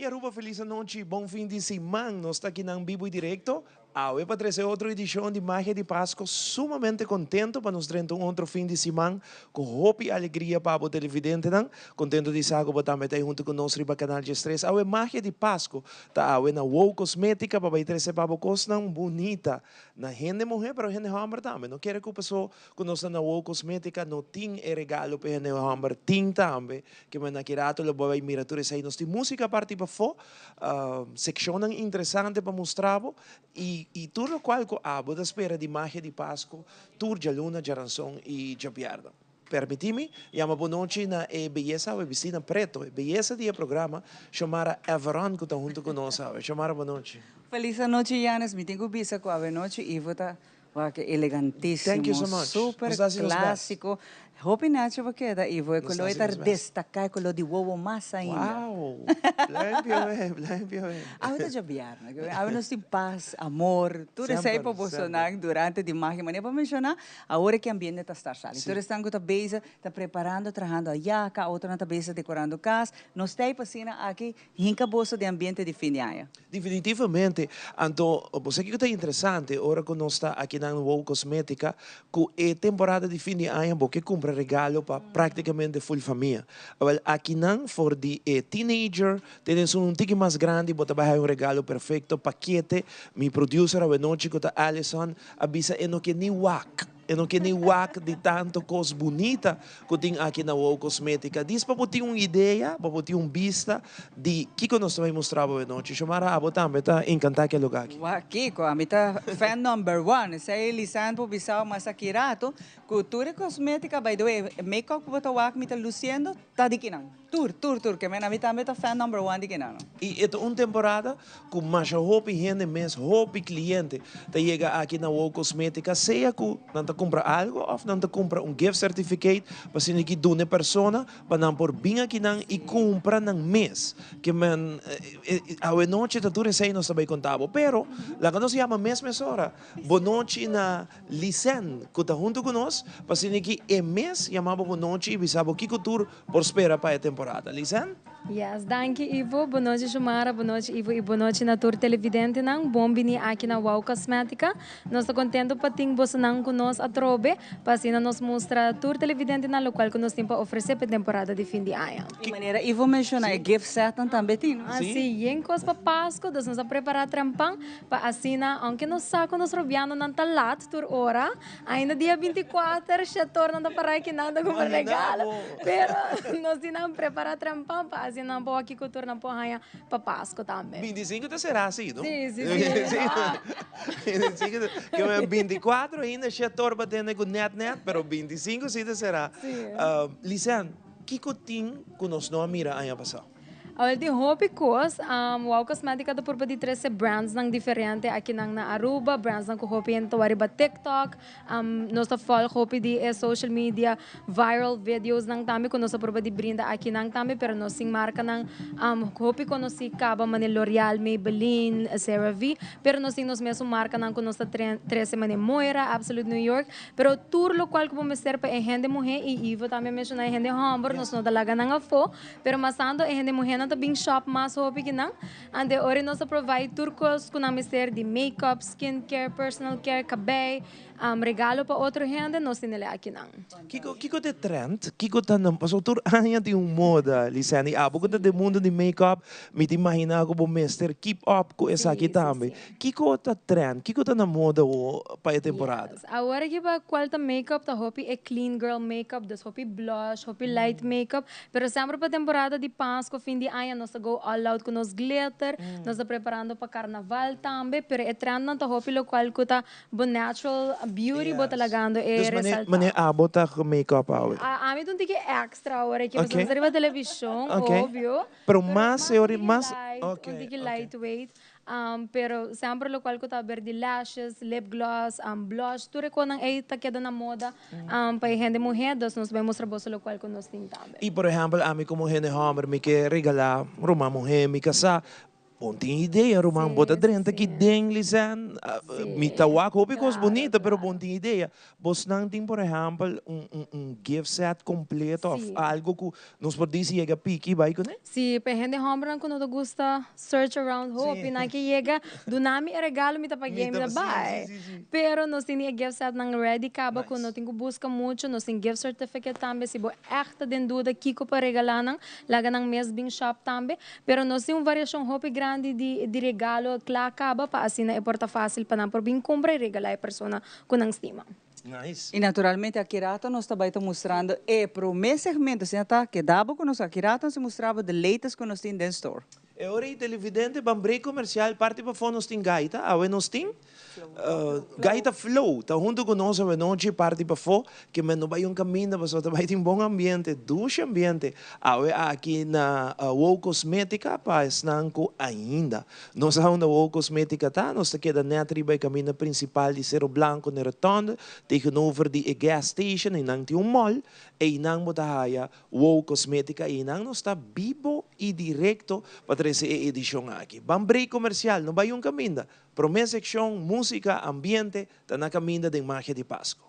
Aruba, feliz anochi, bon fin di siman. Nos ta aki na bibo y directo. Awe pa trece otro edicion di Magia di Pasco. Sumamente contento pa nos drenta un otro fin di siman cu hopi alegria pa bo televidentenan. Contento di sa cu bo tambe ta hunto cu nos riba Canal 13. Awe Magia di Pasco ta awe na Wow Cosmetica pa bay trece pa bo cosnan bunita na hende muher, pero hende homber tambe. No kere cu paso cu nos ta na Wow Cosmetica no tin e regalo pa hende homber, tin tambe. Ke men aki rato lo bo bay mira tur esey. Nos tin musica parti pafo, seccionnan interesante pa mustra bo y tur locual cu abo ta spera di Magia di Pasco tur djaluna, djaranson y djabierna. Permiti mi yama bo nochi na e beyesa awe bisti na preto, e beyesa di e programa, Xiomara Everon cu ta hunto cu nos awe. Xiomara, bo nochi. Feliz anochi, Janes. Mi tin cu bisa cu awe nochi Ivo ta Wak, ke elegantísimo, Thank you so much. Super Nos ta hasi nos best. Clásico. Hopi nacho bo keda, Ivo. E Nos ta color hasi ta nos best. Destaca e color di wowo mas ainda. Wow! Limpio eh, limpio eh. Awe ta djabièrnè, ke awe nos tin pas, amor, tur esei Semper, pa semper. bosonan durante di magia. Manera bo a menciona, awor ki ambiente ta start sali. Sí. Tur esnan ku ta bezig ta preparando, trahando ayaca, otronan ta bezig decorando cas. Nos ta ei pa asina aki hinca boso den ambiente di fin di aña. Definitivamente. Anto, bo sa kiko ta interesante ora ku nos ta akinan Wow Cosmetica, ku e temporada di fin di aña bo ke kumpra regalo pa praktikamente ful famia. Awel, akinan for di e teenager te den esun un tiki mas grandi bo ta bai haña un regalo perfekto, pakete. Mi producer awenochi ku ta Alison a bisa e no ke ni wak. E no ke ni wak di tanto kos bunita ku tin aki na Wow Cosmetica. Dis pa bo tin un idea, pa bo tin un bista di kiko nos ta bai mustra bo e nochi. Xiomara, abo tambe ta encanta ki e lugar aki. Wak kiko, ami ta fan number one. Esei Lisanne por bisao mas aki rato ku tur e cosmetica, by the way, e makeup ku bo ta wak mi ta luciendo ta di kinan. Tur, tur, tur. Ke men ami tambe ta fan number one di kinan. I e ta un temporada ku masha hopi hende mes, hopi kliente ta yega aki na Wow Cosmetica, sea ku nan ta kumpra algu òf nan ta kumpra un gift certificate pa asina ki duna e persona pa nan por bin akinan i kumpra nan mes. Ke men awenochi ta tur esei nos ta bai konta bo. Pero laga nos yama mes mesora bonochi na Lisèn ku ta huntu ku nos pa asina ki e mes yama bo bonochi i bisa bo kiko tur por spera pa e temporada. Lisèn? Yes, danki Ivo. Bon nochi Xiomara, bon nochi Ivo i bon nochi na tur televidentenan. Bon bini aki na Wow Cosmetica. Nos ta contento pa tin bosonan cu nos atrobe pa asina nos mustra tur televidentenan locual cu nos tin pa ofrece pa e temporada di fin di aña. Di manera Ivo menciona e gift setnan tambe tin, no? Ah si, yen cos pa Pasco, dus nos a prepara trempan pa asina aunke nos sa cu nos Rubianonan ta laat tur ora, Ainda dia 24, shetornan ta para aki nan ta kumpra regalo. Pero nos di nan prepara trempan pa asina nan por wak kiko tur nan por haña pa Pasco tambe. 25 ta será si, no? Si, si, si. 25 ta, ke men 24 ainda shetor pa tende ku nèt nèt, pero 25 si ta será. Si. Lisanne, kiko tin ku nos no a mira aña pasá? Awel tin hopi kos. Wow Cosmetica ta purba di trese brandsnan diferente akinan na Aruba, brandsnan ku hopi hende ta wak riba TikTok. Nos ta volg hopi di e social media viral videosnan tambe ku nos ta purba di brinda akinan tambe, pero nos tin markanan hopi konosí kaba manera L'Oreal, Maybelline, CeraVe, pero nos tin nos mesun markanan ku nos ta trese manera Moira, Absolute New York. Pero tur lokual ku bo mester pa e hende muhé, i Ivo tambe a menshoná e hende hòmber, nos no ta laga nan afó. Pero mas tanto e hende muhernan ta bin shop mas hopi ki nan. Ante ora nos ta provide tur cos cu nan mester di makeup, skin care, personal care, cabey, regalo pa otro hende, nos tin el akinan. Kiko kiko ta e trend? Kiko ta nan pasobra tur aña tin un moda, Lisanne. I abo ku ta den mundo di makeup, mi ta imagina ku bo mester keep up ku esaki tambe. Kiko ta trend? Kiko ta na moda awo pa e temporada? Yes. Awor aki pa cual ta makeup ta hopi e clean girl makeup, dus hopi blush, hopi light makeup. Pero semper pa temporada di Pasco, fin di aña nos ta go all out cu nos glitter, nos ta preparando pa carnaval tambe, pero e trendnan ta hopi locual cu ta bo natural beauty bo ta lagando e Dus mane resalta. mane abo ta make-up awe? Ami ta un tiki extra awor aki, pasobra nos ta riba television, obvio. Pero mas Pero mas un tiki light, un tiki lightweight. Pero semper locual cu ta haber di lashes, lip gloss, blush, tur e conan ey ta keda na moda pa e hende muher, dus nos bay mustra boso locual cu nos tin tambe. Y por ehempel ami como hende homber mi ke regala ruman muher mi casa. Bon tin idea ruman, bo ta drenta aki den Lisanne, mi ta wak hopi kos bunita pero bon tin idea. Bosnan tin por ehempel un gift set completo of algo cu nos por dici yega piki bay cune? Si, pa e hende hombernan cu no ta gusta search around hopi nan ke yega duna mi e regalo mi ta pag'e mi ta bay. Pero nos tin e gift setnan ready caba cu no tin cu busca mucho, nos tin gift certificate tambe si bo echt ta den duda kico pa regala nan, laga nan mes bin shop tambe. Pero nos tin un variashon hopi grandi di di regalo kla kaba pa asina e por ta fásil pa nan por bin kumpra i regalá e persona ku nan stima. Nice. I naturalmente aki rato nos ta bai ta mustrando e promé segmento, asina ta keda bo ku nos aki rato nos ta mustra bo the latest ku nos tin den store. E ora ei televidente ban break komersial parti pafó nos tin gaita, awe nos tin Gaita Flow ta hunto ku nos awenochi parti pafó ke men no bai un kaminda pasobra ta bai tin bon ambiente, dushi ambiente awe aki na Wow Cosmetica pa esnan ku ainda no sa unda Wow Cosmetica ta nos ta keda nèt riba e kaminda prinsipal di Cerro Blanco na e rotonde tegenover di e gas station einan tin un mall einan bo ta haya Wow Cosmetica einan nos ta bibo i direkto pa trese e edishon aki. Ban break komersial no bai un kaminda Promé sekshon, Músika, ambiente, ta na kaminda den Magia di Pasku.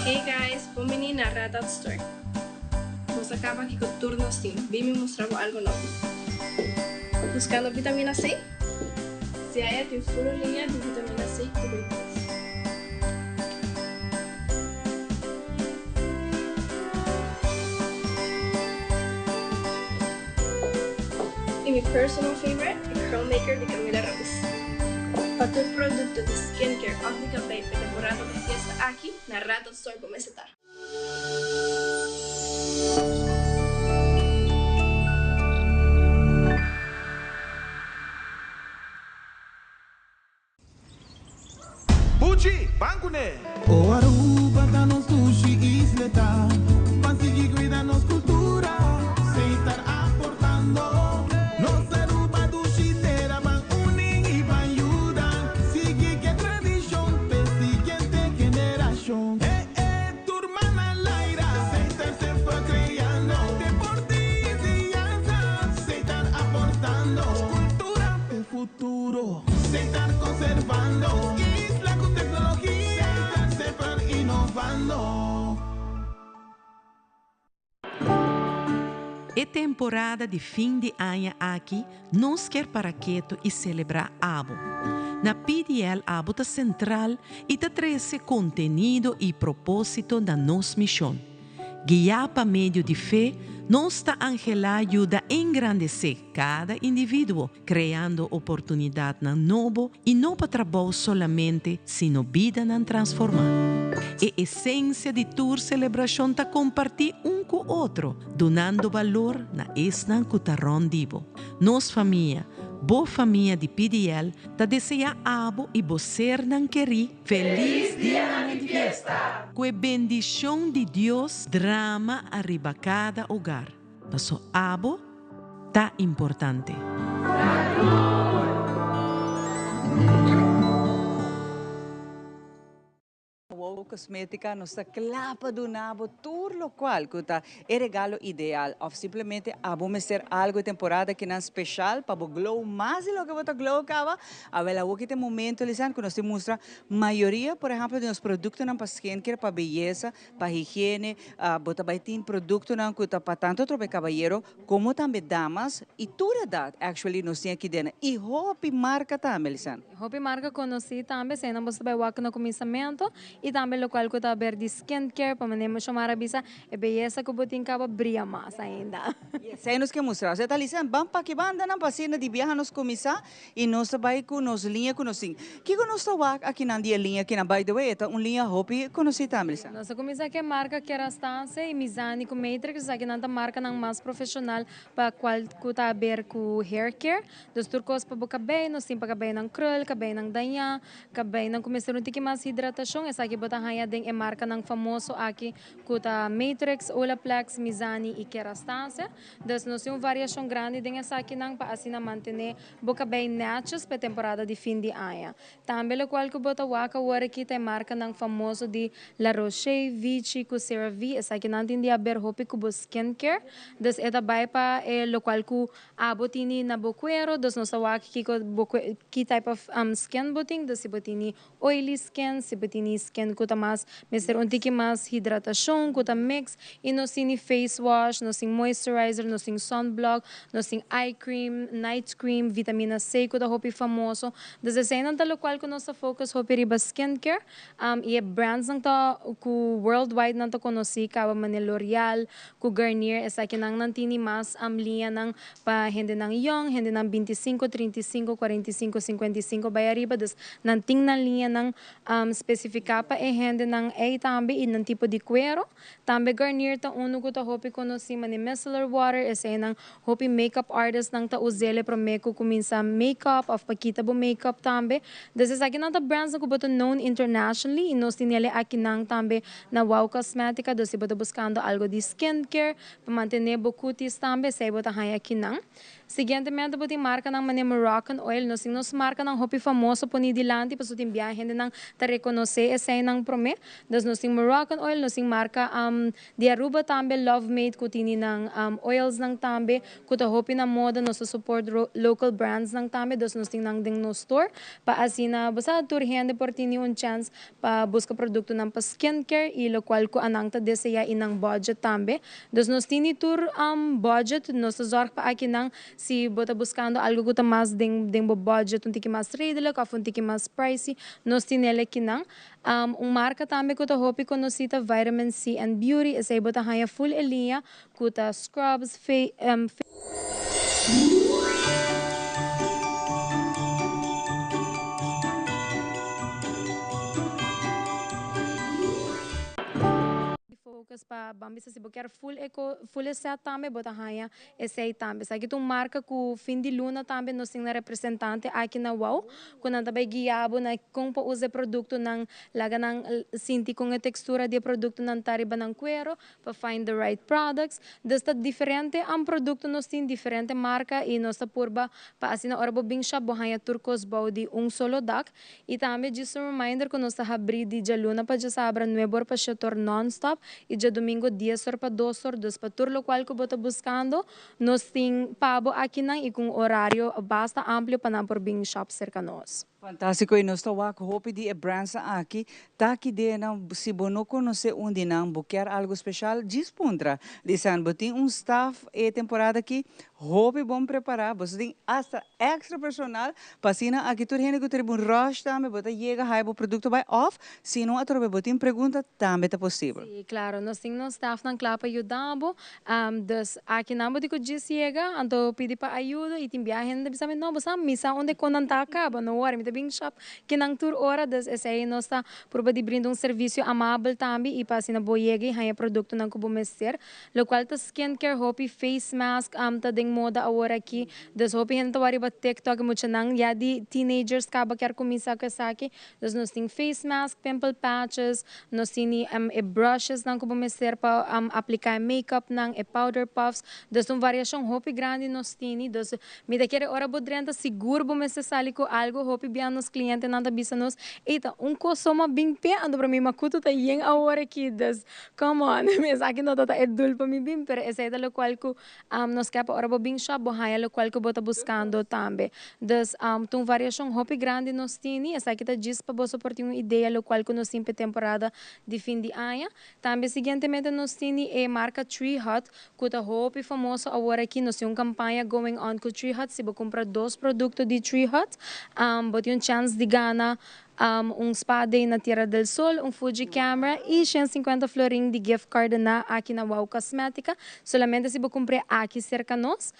Hey guys, bon bini na Red Dot Store. Nos a caba aki cu tur nos tin. Bin mi mustra bo algo nobo. Buscando vitamina C? Si aya tin full un liña di vitamina C cu B3. Y mi personal favorite, e Curl Maker di Camila Rose. Pa tur producto di skincare of di cabey p'e temporada di fiesta aki, na Red Dot Store bo mester ta. Buchi, ban kuné! O Aruba ta nos dushi isleta, Ban sigui cuida nos cultura, Seitar aportando. Nos Aruba dushi tera, Ban uni y ban yuda, Sigui ke tradicion p'e siguiente generacion. Eh eh, tur man al aire, Seitar semper creando, Deporte y enseñanza, Seitar aportando. Cultura p'e futuro. Seitar conservando isla cu tecnologia. Seitar semper innovando. E temporada di fin di aña aki nos kier para ketu i selebrá abo. Na PDL abo ta sentral i ta trese kontenido i propósito na nos mishon. Guiá pa medio di fe, nos ta anhelá yuda engrandesé kada individuo kreando oportunidatnan nobo i no pa trabou solamente sino bidanan transformá. E esensia di tur selebrashon ta kompartí un ku otro, dunando balor na esnan ku ta rònt di bo. Nos famia, bo famia di PDL, ta deseá abo i bo sernan kerí felis dianan di fiesta! Ku e bendishon di Dios drama ariba kada ogar, paso abo ta importante. Wow Cosmetica nos ta kla pa duna bo tur locual cu ta e regalo ideal of simplemente abo mester algo e temporada kinan special pa bo glow mas di loke bo ta glow caba. Awel awo ki ta e momento Lisanne cu nos tin mustra mayoria por ehemplo di nos productonan pa skincare pa beyesa Pa higiene, bo ta bai tin productonan cu ta pa tanto trope cabayero como tambe damas y tur edad actually nos tin aki dena y hopi marca tambe Lisanne. Hopi marca conoci tambe, eseinan bo ta bai wak na cuminsamento y tambe locual cu ta ber di skin care pa manera Shomara a bisa e beyesa cu bo tin caba bria mas ainda. Y esei nos ke mustra. Osea ta Lisanne, ban paki bandanan pa asina di biaha nos cuminsa Y nos ta bay cu nos liña cu nos tin. Kico nos ta wak akinan di e liña akinan? By the way, e ta un liña hopi conoci tambe, Lisa. Nos a cuminsa cu e marca Kerastase y Mizani cu Matrix. Esakinan ta marcanan mas profesional pa cual cu ta haber cu hair care. Dus tur cos pa bo cabey, nos tin pa cabeynan krul, cabeynan daña, cabeynan cu mester un tiki mas hidratacion, esaki bo ta. haya den e marcanan famoso aki cu ta Matrix, Olaplex, Mizani y Kerastasia. Dus nos tin un variacion grandi den esakinan pa asina mantene bo cabey netjes pa e temporada di fin di aña. Tambe locual cu bo ta wak awor aki ta e marcanan famoso di La Roche, Vichy cu CeraVe, esakinan tin di haber hopi cu bo skincare. Dus e ta bay pa e locual cu abo tini na bo cuero, dus nos ta wak kico bo ki type of skin bo tin, dus si bo tini oily skin, si bo tini skin cu ta mas mester un tiki mas hidratacion cu ta mix, y nos tini face wash, nos tin moisturizer, nos tin sunblock, nos tin eye cream, night cream, vitamina C cu ta hopi famoso. Dus eseinan ta locual cu nos ta focus hopi riba skincare, y e brands nan ta cu worldwide nan ta conoci caba manera L'Oreal cu Garnier, esakinan nan tini mas liñanan pa hendenan yong, hendenan 25, 35, 45, 55 bay ariba, dus nan tin nan liñanan specifica pa e hendenan ey tambe y nan tipo di cuero. Tambe Garnier ta uno cu ta hopi conoci manera micellar water, eseynan hopi makeup artist nan ta uzele prome cu cuminsa makeup of pa kita bo makeup tambe. Dus esakinan ta brands cu bo ta known internationally y nos tin ele akinan tambe na Wow Cosmetica, dus si bo ta buscando algo di skincare pa mantene bo cutis tambe, esey bo ta haya akinan. Siguientemente bo tin marcanan manera Moroccan Oil, nos tin nos marcanan hopi famoso poni dilanti pasobra tin bia hendenan ta reconoce eseynan prome. Dus nos tin Moroccan Oil, nos tin marca di Aruba tambe Love Made cu tini nan oils nan tambe cu ta hopi na moda, nos ta support local brands nan tambe, dus nos tin nan den nos store pa asina bo sa tur hende por tini un chance pa busca productonan pa skincare y locual cu anan ta desea y nan budget tambe. Dus nos tini tur budget, nos ta zorg pa akinan si bo ta buscando algo cu ta mas den bo budget un tiki mas redelijk of un tiki mas pricey, nos tinel akinan. Un marca tambe cu ta hopi conoci ta Vitamin C and Beauty, esey bo ta haya full e liña cu ta scrubs, focus pa ban bisa si bo kier full e full e set tambe bo ta haya esey tambe. Esaki ta un marca cu fin di luna tambe nos tin na representante aki na Wow cu nan ta bay guia bo na con pa usa e productonan, laga nan sinti con e textura di e productonan ta riba nan cuero pa find the right products. Dus ta diferente producto nos tin, diferente marca y nos ta purba pa asina ora bo bin shop bo haya tur cos bou di un solo dak. Y tambe just un reminder cu nos ta habri di djaluna pa djasabra nuebe or pa shete or non-stop y djadomingo dies or pa dos or. Dus pa tur locual cu bo ta buscando nos tin pa bo akinan y cu un horario basta amplio pa nan por bin shop cerca nos. Fantástiko i nos ta wak hopi di e brandsnan aki ta ki denan si bo no konosé un di nan bo kier algu speshal djis puntra Lisanne bo tin un staf e temporada aki hopi bon prepará boso tin asta extra personal pa asina aki tur hende ku ta riba un rush tambe bo ta yega haya bo produkto bai òf si no atrobe bo tin pregunta tambe ta posibel. Sí klaro nos tin nos stafnan kla pa yuda bo. Dus aki nan bo di ku djis yega, anto pidi pa ayudo i tin bia hende ta bisa mi, no bo sa mi sa unda kon nan ta kaba, no wòri mi ta bin shop kinan tur ora, dus esei nos ta purba di brinda un servisio amabel tambe i pa asina bo yega i haña produktonan ku bo mester, lokual ta skincare hopi face mask ta den moda awor aki, dus hopi hende ta wak riba tiktok i muchanan ya di teenagers kaba kier kuminsá ku esaki, Dus nos tin face mask, pimple patches, nos tin e brushes nan ku bo mester pa apliká e makeup nan, e powder puffs. Dus un variashon hopi grandi nos tini. Dus mi ta kere ora bo drenta sigur bo mester sali ku algu. Hopi bia nos klientenan ta bisa nos, ey ta un kos so ma bin p'e, anto pa mi makutu ta yen awor aki. Dus come on, esaki no ta ta e dul pa mi bin, pero esei ta lokual ku Nos ke pa ora bo bin shop bo haña lokual ku bo ta buskando tambe. Dus ta un variashon hopi grandi nos tini. Esaki ta djis pa boso por tin un idea lokual ku nos tin pa e temporada di fin di aña. Tambe siguientemente nos tini e marka Tree Hut ku ta hopi famoso awor aki. Nos tin un kampaña going on ku Tree Hut. Si bo kumpra dos produkto di Tree Hut bo tin un chèns di gana Un spa day na Tierra del Sol, un Fuji camera y 150 florin di gift card na aki na Wow Cosmetica. Solamente si bo cumpr'e aki cerca nos.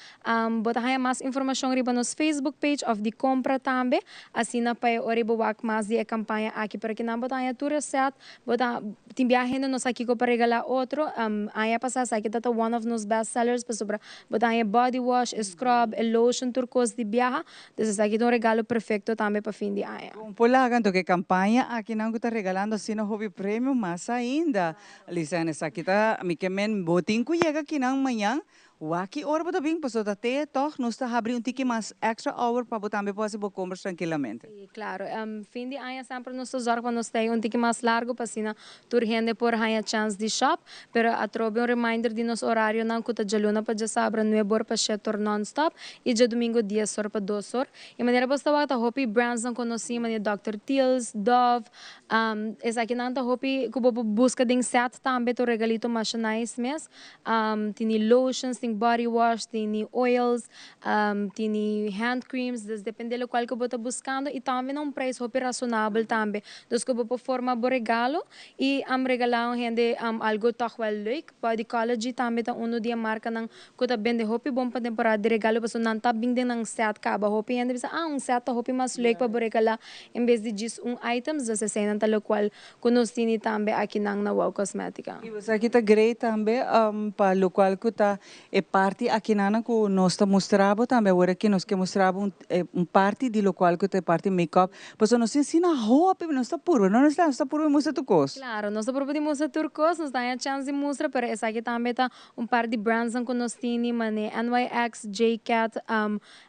Bo ta haya mas informacion riba nos Facebook page of di compra tambe. Asina pa e ora y bo wak mas di e campaña aki. Pero kinan bo ta haya tur e set. Bo ta tin bia hende no sa kico pa regala otro. Aña pasa esaki ta ta one of nos best sellers pasobra bo ta haya body wash, e scrub, e lotion tur cos di biaha. Dus esaki ta un regalo perfecto tambe pa fin di aña. Por laga. Anto ku e kampaña aki nan ku ta regalando asina hopi premio mas ainda. Lisanne, esaki ta mi ke men bo tin ku yega akinan mañan. Wak ki ora bo ta bin pasobra ta te tòg nos ta habri un tiki mas extra hour pa bo tambe por hasi bo compras trankilamente. Sí, claro. Fin di aña semper nos ta zorg pa nos ta un tiki mas largo pa asina tur hende por haña chance di shop. Pero atrobe un reminder di nos horarionan ku ta djaluna pa djasabra nuebe or pa shete or non-stop i djadumingo dies or pa dos or. E manera bo sta wak ta hopi brandsnan konosí manera Dòkter Teal's, Dove, esakinan ta hopi ku bo por buska den set tambe ta un regalito masha nice mes. Tini lotions, tin body wash, tini oils, tini hand creams, dus depende locual cu bo ta buscando y tambe na un prijs hopi razonabel tambe. Dus cu bo por forma bo regalo y regala un hende algo toch wel leuk. Bodycology tambe ta uno di e marcanan cu ta bende hopi bon pa temporada di regalo pasobra nan ta bin den nan set caba. Hopi hende bisa, ah, un set ta hopi mas leuk pa bo regala en bes di djis un items. Dus eseynan ta locual Cu nos tini tambe akinan na Wow Cosmetica. Y esaki ta great tambe pa locual cu ta e parti akinana cu nos ta mustra bo tambe awor aki nos ke mustra bo un parti di locual cu ta e parti make up pasobra nos tin asina hopi nos ta purba no nos ta purba mustra tur cos. Claro nos ta purba di mustra tur cos nos ta haña chance di mustra pero esaki tambe ta un par di brandsnan cu nos tini mane NYX, J-Cat,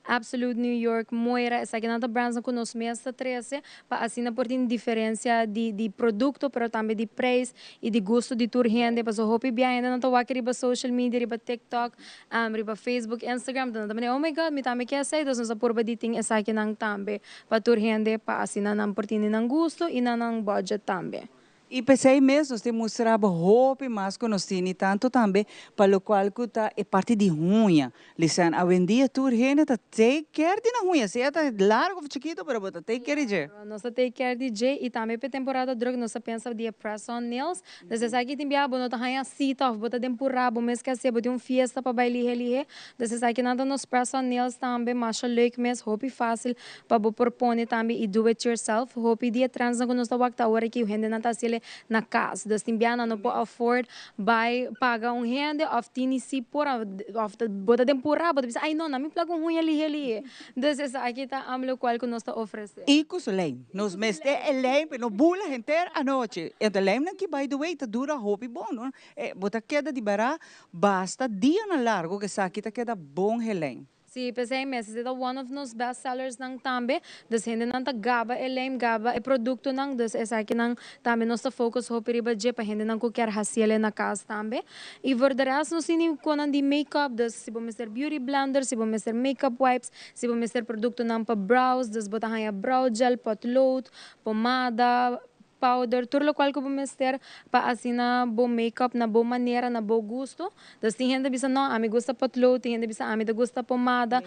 Absolute New York, Moira, esakinan ta brandsnan cu nos mes ta trece pa asina por tin diferencia di di producto pero tambe di prijs y di gusto di tur hende pasobra hopi bia hende nan ta wak riba social media riba TikTok riba Facebook Instagram nan ta mira oh my God mi tambe ke esey dus nos a purba di tin esakinan tambe pa tur hende pa asina nan por tini nan gusto y na nan budget tambe. I p'esei mes nos tin mustra bo hopi mas ku nos tin i tantu tambe pa lokual ku ta e parti di huña. Lisan, awendia tur hende ta take care di nan huña, sea ta largu of chikitu pero bo ta take care di dje. Claro, nos ta take care di dje i tambe p'e temporada druk nos ta pensa di e press on nails. Dus esaki tin biaha bo no ta haña sita of bo ta den purá bo mes ke hasié, bo tin un fiesta pa bai lihe lihe. Dus esakinan ta nos press on nails tambe, masha leuk mes, hopi fácil Pa bo por pone tambe i do it yourself. Hopi di e trendsnan ku nos ta wak ta awor aki hendenan ta hasiel na kas. Dus tin bia nan no por afford bai paga un hende of tini si por of bo ta den purá bo ta bisa ay no nan mi plak un huña lihe lihe. Dus esaki ta lokual ku nos ta ofresé. I ku su lijm. Nos mester e lijm pa no bula henter anochi. Ento lijmnan ki by the way ta dura hopi bon no. Bo ta keda di bará basta dianan largo ku esaki ta keda bon he lijm. Sí, p'esei mes, esei ta one of nos best sellersnan tambe. Dus hendenan ta gaba e lijm, gaba e productonan, dus esakinan tambe nos ta focus hopi riba dje pa hendenan cu kier haciele na cas tambe. Y voor de rest nos tin conan di make-up, dus si bo mester beauty blender, si bo mester make-up wipes, si bo mester productonan pa brows, dus bo ta haya brow gel, potlood, pomada, powder, tur locual cu bo mester pa asina bo make-up na bo manera, na bo gusto. Dus tin hende bisa no, ami gusta potlood, tin hende bisa ami ta gusta pomada,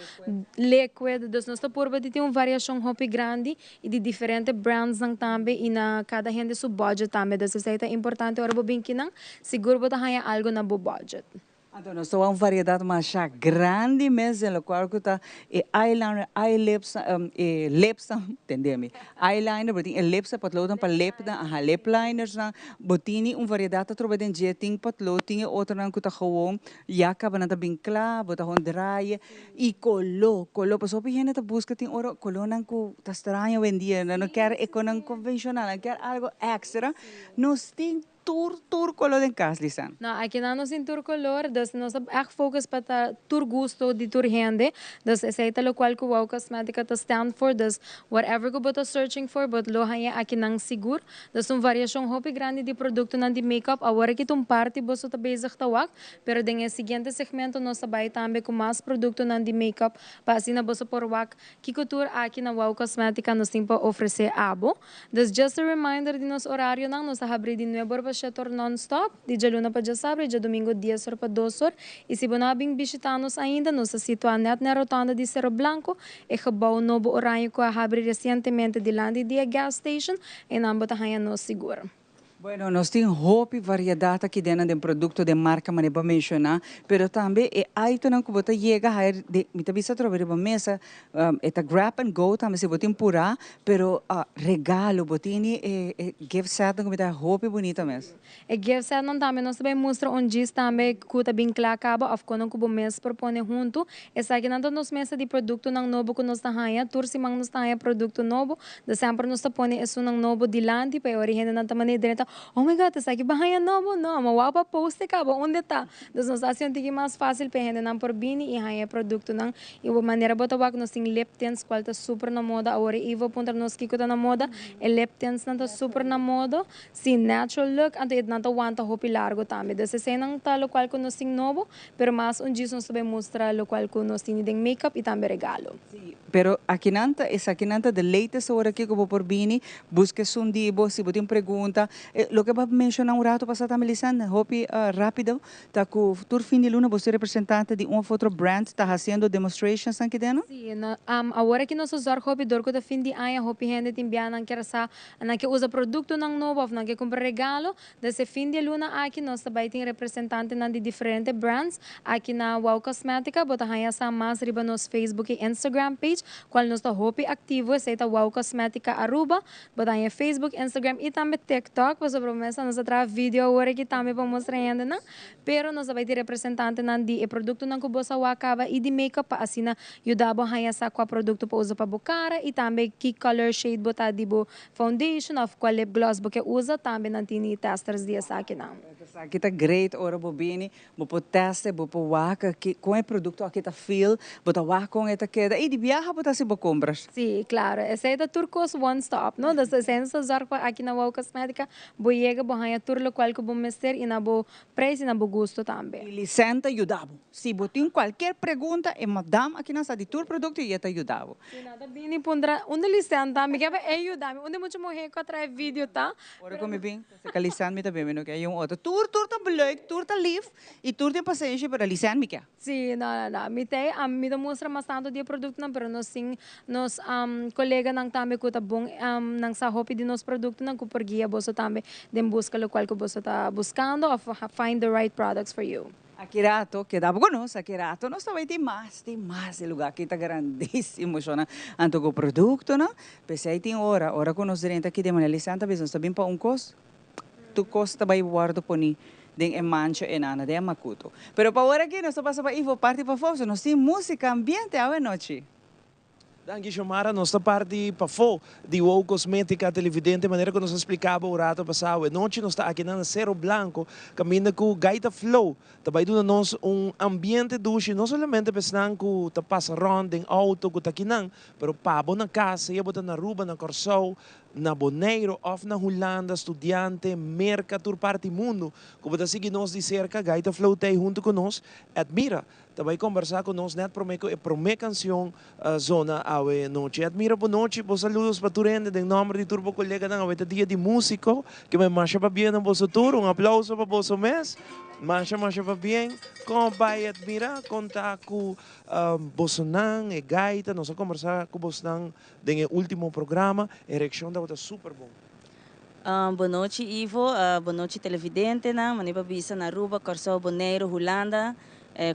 liquid. Dus nos ta purba di tin un variacion hopi grandi y di diferente brandsnan tambe y na cada hende su budget tambe. Dus esey ta importante ora bo bin kinan, sigur bo ta haya algo na bo budget. Anto nos ta wak un variedat masha grandi mes den lokual ku ta e eyeliner, eye lips, e lipsnan, tende mi, eyeliner, bo tin e lips, e potloodnan pa lipnan, aha, lip linersnan, bo tini un variedat atrobe den dje, tin potlood, tin e otronan ku ta gewoon ya kaba nan ta bin kla, bo ta gewoon draai i kolo, kolo, pasobra hopi hende ta buska tin ora kolonan ku ta straño awendia, nan no kier e konan konvenshonal, nan kier algo extra, nos tin. Tur tur color den cas, Lisanne. No, akinan nos tin tur color, dus nos ta echt focus pa ta tur gusto di tur hende, dus esey ta locual cu Wow Cosmetica ta stand for, dus whatever cu bo ta searching for, bo lo haña akinan sigur. Dus un variacion hopi grandi di productonan di make-up, awor aki ta un parti boso ta bezig ta wak, pero den e siguiente segmento nos ta bay tambe cu mas productonan di make-up pa asina boso por wak kico tur aki na Wow Cosmetica nos tin pa ofrece abo. Dus just a reminder di nos orarionan, nos ta habri di nuebe or pa shete or non-stop, di djaluna pa djasabra y djadomingo dies or pa dos or. Y si bo no a bin bishita nos ainda, nos ta situa net na e rotonda di Cerro Blanco, e gebouw nobo oranje cu a habri recientemente dilanti di e gas station, eynan bo ta haña nos sigur. Bueno, nos tin hopi variedad aki den den producto de marca manera bo a menciona, pero tambe e itemnan cu bo ta yega haer de, mi ta bisa atrobe riba mesa, e ta grab and go tambe si bo tin pura, pero regalo, bo tini e e gift setnan cu mi ta hopi bunita mes. E gift setnan tambe nos ta bay mustra un djis tambe cu ta bin cla caba of cono cu bo mes por pone hunto. Esakinan ta nos mesa di productonan nobo cu nos ta haya. Tur siman nos ta haya producto nobo. De semper nos ta pone esunnan nobo dilanti pa e ora e hendenan ta manera drenta, Oh my God, esaki bo haña nobo? No, ma wou pa post e kaba, unda e ta? Dus nos ta hasi un tiki mas fásil pa e hendenan por bini i haña e produktonan. I bo manera bo ta wak nos tin lip tints kual ta super na moda awor. E Ivo a puntra nos kiko ta na moda, e lip tintsnan ta super na moda. Si, natural look, anto e nan ta wanta hopi largo tambe. Dus eseinan ta lokual ku nos tin nobo, pero mas un djis nos ta bai mustra lokual ku nos tini den makeup i tambe regalo. Sí, pero akinan ta, esakinan ta de latest ora aki ku bo por bini, buska esun di bo, si bo tin pregunta. E loke bo a menshoná un rato pasá tambe Lisanne, hopi rápido, ta ku tur fin di luna bo su representante di un of otro brand ta hasiendo demonstrations nan kideno? Sí, no, awor aki nos ta zòrg hopi dor ku ta fin di aña, hopi hende tin bia nan kier sa, nan ke usa produktonan nobo òf nan ke kumpra regalo. Desde fin di e luna aki nos ta bai tin representantenan di diferente brands aki na Wow Cosmetica. Bo ta haña sa mas riba nos Facebook y Instagram page cual nos ta hopi activo. Esey ta Wow Cosmetica Aruba. Bo ta haña Facebook, Instagram y tambe TikTok pasobra bo mester nos ta traha video awor aki tambe pa mustra hendenan. Pero nos ta bai tin representantenan di e productonan cu bo sa wak caba y di makeup pa asina yuda bo haña sa cua producto pa usa pa bo cara y tambe ki color shade bo ta di bo Foundation of cual lip gloss bo ke usa tambe nan tini testers di esakinan. Esaki ta great ora bo bini bo por teste bo por wak ki con e producto aki ta feel bo ta wak con e ta keda y di biaha bo ta haci bo compras. Si claro esey ta tur cos one stop no dus esey nos ta zorg pa aki na Wow Cosmetica bo yega bo haya tur locual cu bo mester y na bo prijs y na bo gusto tambe. Y Lisanne ta yuda bo si bo tin cualkier pregunta e madam aki nan sa di tur producto y e ta yuda bo. Si nan ta bini puntra unda Lisanne ta mi ke pa e yuda mi unda mucha muhe ku a trae video ta. Ora ku mi bin ta seka Lisanne mi ta bin mi no ke hay un otro tur tur ta leuk tur ta lif y tur tin pasenshi pero Lisanne mi ke. Si no no no mi ta e mi ta mustra mas tantu di e produktonan pero nos tin nos koleganan tambe ku ta bon nan sa hopi di nos produktonan ku por guia boso tambe den buska lokual ku boso ta buskando of find the right products for you. Aki rato, keda bo ku nos, aki rato nos ta bai tin mas, tin mas, e lugar aki ta grandísimo shona, anto ku produktonan, p'esei tin ora, ora ku nos drenta aki den Maria Lisan ta bisa nos ta bin pa un kos, tur kos ta bai wòrdu poni den e mancha enana, den e makutu. Pero pa ora aki nos ta pasa pa Ivo parti pafó, so nos tin músika ambiente awe nochi. Danki Xiomara, nos ta parti pafó di Wow Cosmetica Televidente, manera ku nos a splika bo un rato pasado. E nochi nos ta akinan na Cerro Blanco, kaminda ku Gaita Flow ta bai duna nos un ambiente dushi, no solamente pa esnan ku ta pasa rònt den outo ku ta akinan, pero pa bo na kas, sea bo ta na Aruba, na Kòrsou, na Boneiru òf na Hulanda, studiante, Merka, tur parti mundu ku bo ta sigui nos di serka, Gaita Flow ta ei huntu ku nos. Admira Ta bai kombersá ku nos nèt promé ku e promé kansion zona awe nochi. Admira bo nochi, bo saludos pa tur hende den nòmber di tur bo koleganan. Awe ta dia di músiko, ke bai masha pabien na boso tur. Un aplauso pa boso mes. Masha masha pabien. Kon bai Admira? Kon ta ku bosonan, e gaita? Nos a kombersá ku bosnan den e último programa. E reakshon tabata super bon. Bon nochi Ivo, bon nochi televidentenan, mane pa bisa na Aruba, Kòrsou, Boneiru, Hulanda,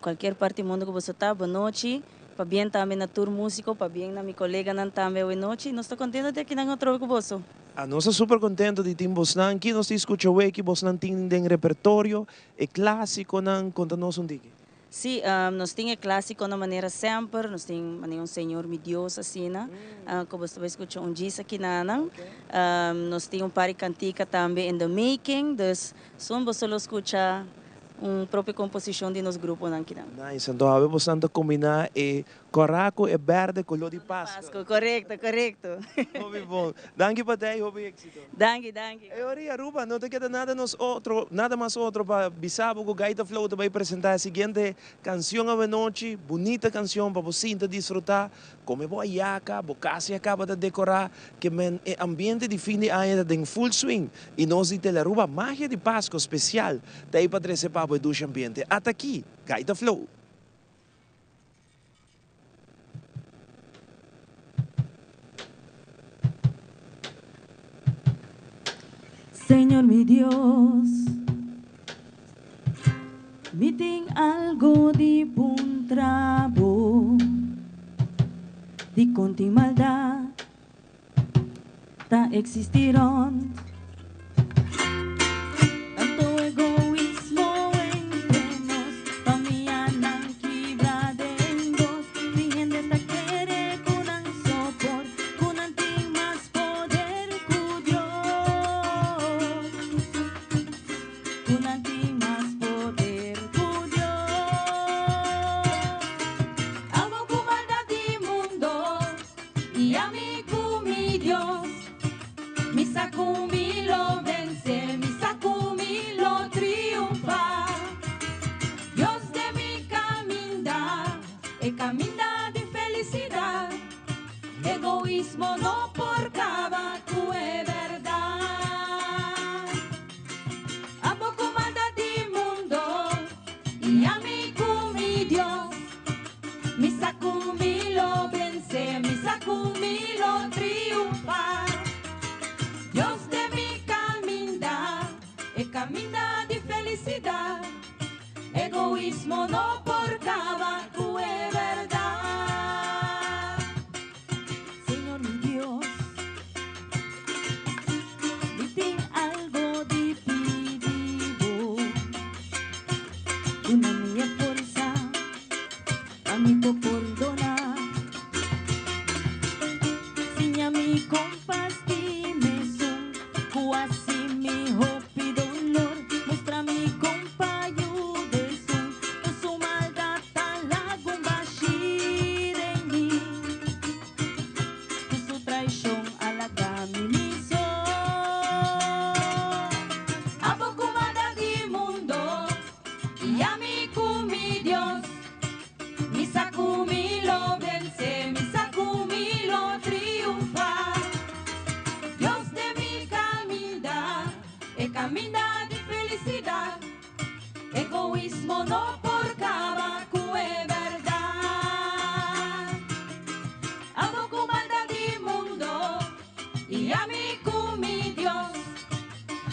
kualkier parti mundu ku boso ta, bon nochi. Pabien tambe na tur músiko, pabien na mi koleganan tambe awe nochi. Nos ta kontento di akinan atrobe ku boso. Nos ta super kontento di tin bosnan aki. Nos ta skucha awor ki bosnan tin den repertorio, e klásikonan. Konta nos un tiki. Sí, nos tin e clásiconan manera semper, nos tin manera un Señor mi Dios asina, cu bo ta bay scucha un djis akinanan. Nos tin un par di cantica tambe in the making, dus soon boso lo scucha un propio composicion di nos gruponan akinan. Nice, anto awe bosan ta combina e Cora cu e berde color di Pasco. Pasco, corecto, corecto. Hopi bon. Danki pa tei, hopi exito. Danki, danki. E ora Aruba no ta keda nada nos otro, nada mas otro pa bisa bo cu Gaita Flow ta bay presenta e siguiente cancion awenochi, bunita cancion pa bo sinta disfruta, come bo ayaca, bo cas ya caba ta decora, ke men e ambiente di fin di aña ta den full swing y nos di Telearuba Magia di Pasco special ta ey pa trece pa bo e dushi ambiente. Ata aki, Gaita Flow. Señor. Señor mi Dios, mi tin algo di puntra bo, dicon tin maldad ta existi rond. Tanto egoismo entre nos, famianan kibra den dos. Tin hende ta kere cu nan so por, cu nan tin mas poder cu Dios. Cu nan tin mas poder cu Dios. Abo cu maldad di mundo y ami cu mi Dios. Mi sa cu mi lo vence, mi sa cu mi lo triunfa. Dios den mi caminda, e caminda di felicidad. Egoismo no por caba cu e berdad. Abo cu maldad di mundo y ami cu mi Dios. Mi sa cu mi lo vence, mi sa cu mi lo triunfa. Dios den mi caminda, e caminda di felicidad. Egoismo no por caba cu e berdad. Señor mi Dios, mi tin algo di pidi bo. Duna mi e forsa pa mi por pordona. Siña mi comparti mesun cu haci mi hopi dolor. Mustra mi compa yuda esun cu su maldad ta laga un bashi den mi. Cu su traicion a laga mi mi so. Abo cu maldad di mundo y ami cu mi Dios. Mi sa cu mi lo vence, mi sa cu mi lo triunfa. Dios den mi caminda, e caminda di felicidad. Egoismo no por caba cu e berdad. Abo cu maldad di mundo y ami cu mi Dios.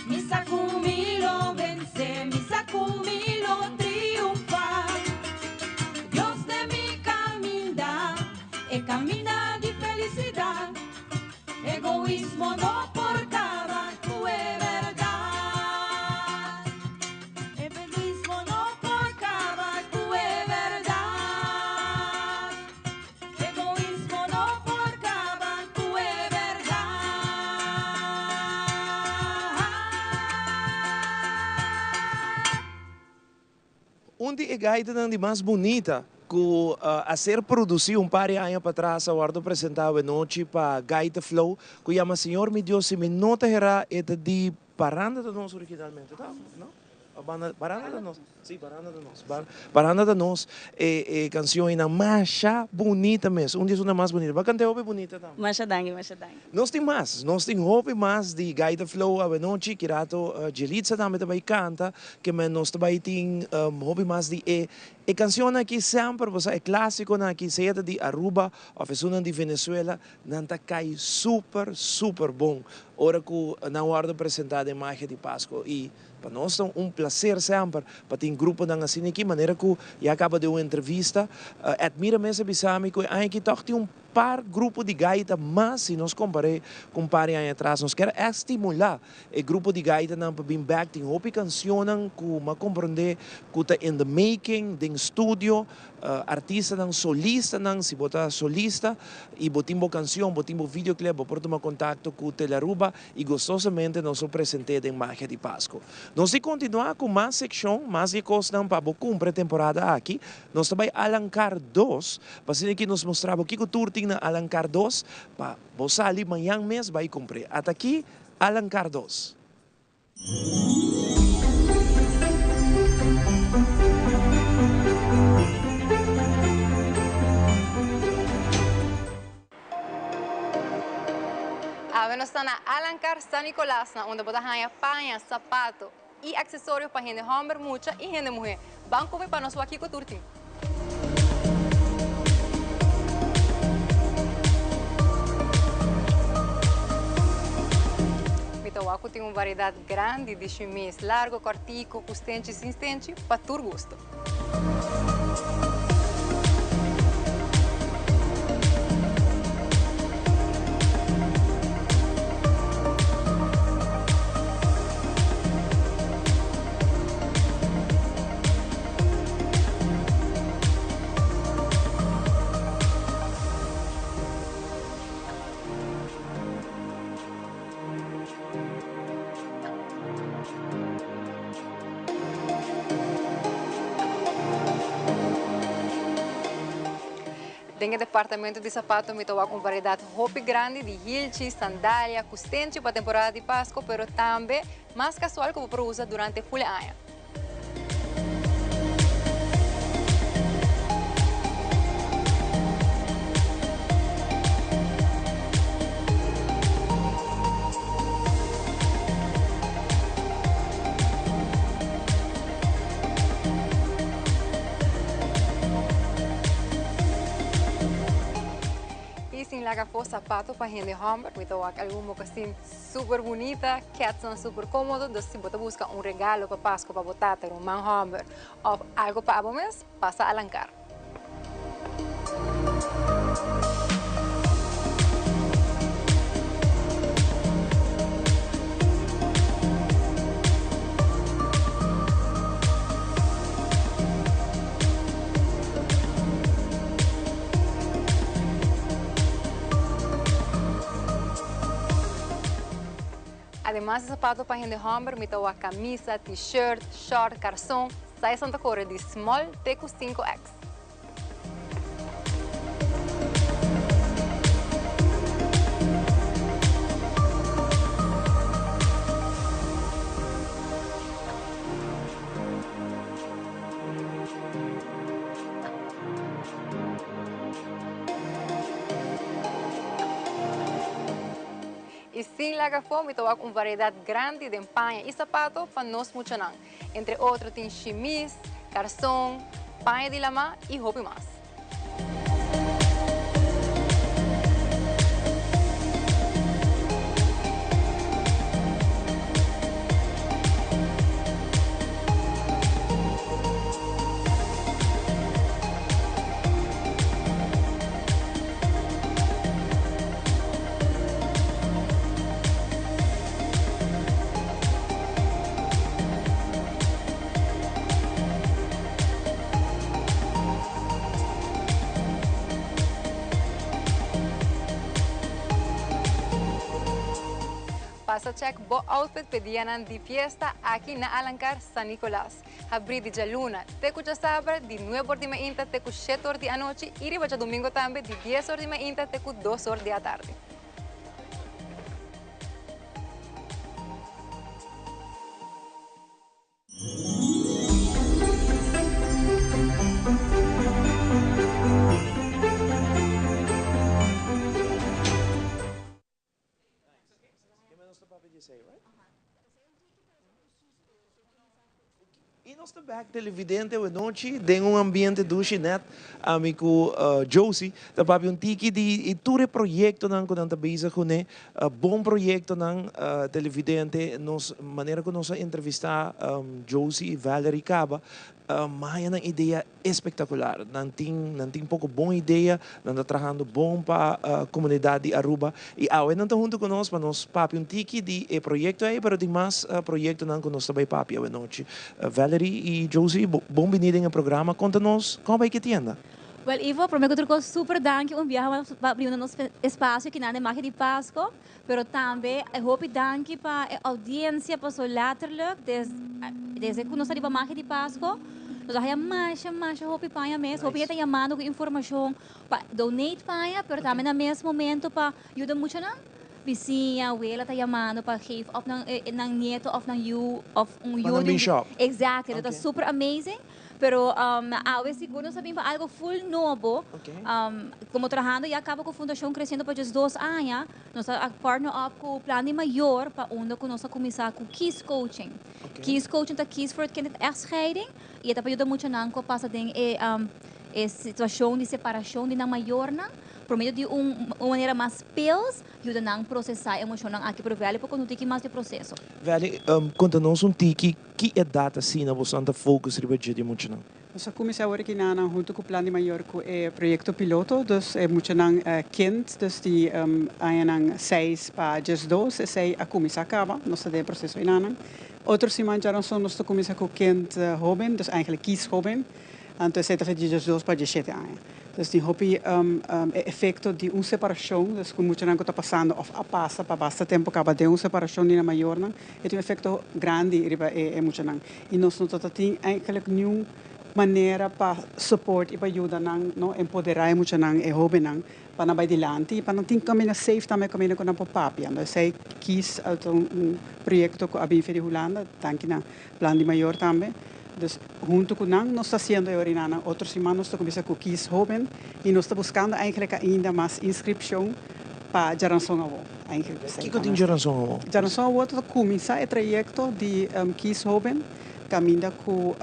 Mi sa cu mi lo vence, mi sa cu mi lo triunfa. Dios den mi caminda, e caminda di felicidad. Egoismo no por caba cu e berdad. Egoismo no por caba cu e berdad. Egoismo no por caba cu e berdad. Un di e gaitanan di mas bunita cu a ser produci un par di aña patras a wordo presenta awenochi pa Gaita Flow cu yama Señor Mi Dios Si Mi No Ta Hera e ta di Paranda ta nos originalmente ta no? Banda Paranda ta nos si Paranda ta nos Paranda ta nos e e cancion einan masha bunita mes un di esunnan mas bunita bo a canta e hopi bunita tambe. Masha danki masha danki. Nos tin mas nos tin hopi mas di Gaita Flow awenochi ki rato Jelitza tambe ta bay canta ke men nos ta bay tin hopi mas di e e cancionnan aki semper bo sa e clasiconan aki sea ta di Aruba of esunnan di Venezuela Nan ta kai super super bon ora ku nan wòrdu presentá den Magia di Pasko i pa nos ta un plaser semper pa tin gruponan asina aki manera ku ya kaba den un entrevista Edmira mes a bisa mi ku e aña aki tòg tin un par grupo di gaita mas si nos kompar'é ku un par di aña atras. Nos kier estimulá e grupo di gaitanan pa bin bèk tin hopi kansionnan ku mi a komprondé ku ta in the making den studio. Artistanan, solistanan, si bo ta solista y bo tin bo cancion, bo tin bo videoclip, bo por tuma contacto cu Telearuba y gustosamente nos lo presente den Magia di Pasco. Nos di continua cu mas seccion, mas di e cosnan pa bo cumpra e temporada aki. Nos ta bay Alancar dos, pa asina aki nos mustra bo kico tur tin na Alancar dos, pa bo sali mañan mes bay cumpr'e. Ata aki, Alancar dos. Awe nos ta na Alancar San Nicolas na unda bo ta haña paña, sapato y accesorio pa hende homber, mucha y hende muhe. Ban cu mi pa nos wak kico tur tin. Mi ta. wak cu tin un variedad grandi di shimis largo, cortico, cu stenchi y sin stenchi, pa tur gusto. Den e departamento di sapato mi ta wak un variedat hopi grandi di hilchi, sandalia ku stenchi pa temporada di Pasko, pero tambe mas kasual ku bo por usa durante ful e aña. Y sin laga afó zapato pa hende homber, mi ta wak algun mocasin super bunita, ketsnan super cómodo, dus si bo ta busca un regalo pa Pasco pa bo tata, ruman homber of algo pa abo mes, pasa Alancar. Ademas di sapato pa hende homber mi ta wak camisa, t-shirt, short, carson, sizenan ta core di small te cu 5X. I sin laga afó mi ta wak un variedat grandi den paña i sapato pa nos muchanan. Entre otro tin shimis, karson, paña di lamá i hopi mas. Pasa check bo outfit p'e dianan di fiesta aki na Alancar San Nicolas. Habrí di djaluna te ku djasabra di nuebe or di mainta te ku shete or di anochi i riba djadumingo tambe di dies or di mainta te ku dos or di atardi. Y nos ta bek televidente awe nochi den un ambiente dushi net ami cu Josie ta papia un tiki di tur e proyectonan cu nan ta bezig cune bon proyectonan televidente nos manera cu nos a entrevista Josie y Valerie caba maya nan idea Espectacular. Nan tin nan tin poco bon idea, nan ta trahando bon pa comunidad di Aruba y awe nan ta hunto cu nos pa nos papia un tiki di e proyecto ey pero tin mas proyectonan cu nos ta bay papia awe nochi. Valerie y Josie bon bini den e programa, conta nos con a bay ki tienda? Wel Ivo, prome cu tur cos super danki un biaha mas pa brinda nos espacio kinan den Magia di Pasco, pero tambe hopi danki pa e audiencia paso letterlijk desde cu nos a riba Magia di Pasco nos a haya masha masha hopi paña mes, hopi hende ta yamando cu informacion pa donate paña pero tambe na mes momento pa yuda muchanan, bisiña, wela ta yamando pa geef of nan nieto of nan yu of un yu Pa nan bin shop. Exactly, ta super amazing. Pero awe sigur nos a bin pa algo full nobo. Como trahando ya caba cu Fundacion Creciendo pa 12 aña, nos a partner up cu Plan di Mayor pa unda cu nos a cuminsa cu Kies Coaching. Kies Coaching ta kies voor het kind in echtscheiding y e ta pa yuda muchanan cu a pasa den e situacion di separacion di nan mayornan. Por medio di un un manera mas speels, yuda nan procesa e emocionnan aki, pero Valley por conta un tiki mas di e proceso. Valley, conta nos un tiki ki edad asina boso ta focus riba dje di muchanan? Nos a cuminsa awor aki na nan hunto cu Plan di Mayor cu e proyecto piloto, dus e muchanan kind, dus di añanan 6 pa 12, esey a cuminsa caba, nos ta den e proceso enanan. Otro siman djaranson nos ta cuminsa cu kind hoben, dus eigenlijk kies hoben, anto esey ta di 12 pa 17 aña. Dus tin hopi e efecto di un separacion, dus cu muchanan cu ta pasando of a pasa pa basta tempo caba den un separacion di nan mayornan, e tin un efecto grandi riba e muchanan. Y nos no ta tin eigenlijk niun manera pa support y pa yuda nan, no, empodera e muchanan, e hobennan, pa nan bay dilanti y pa nan tin camina safe tambe, camina cu nan por papia. Entonces esey kies ta un proyecto cu a bin for di Hulanda, danki na Plan di Mayor tambe. Dus hunto cu nan nos ta haciendo e orinanan. Otro siman nos ta cuminsa cu Kies Hoben y nos ta buscando eigenlijk ainda mas inscripcion pa Djaranson Awo. Eigenlijk esey Kico tin Djaranson Awo? Djaranson Awo ta cuminsa e trayecto di Kies Hoben, caminda cu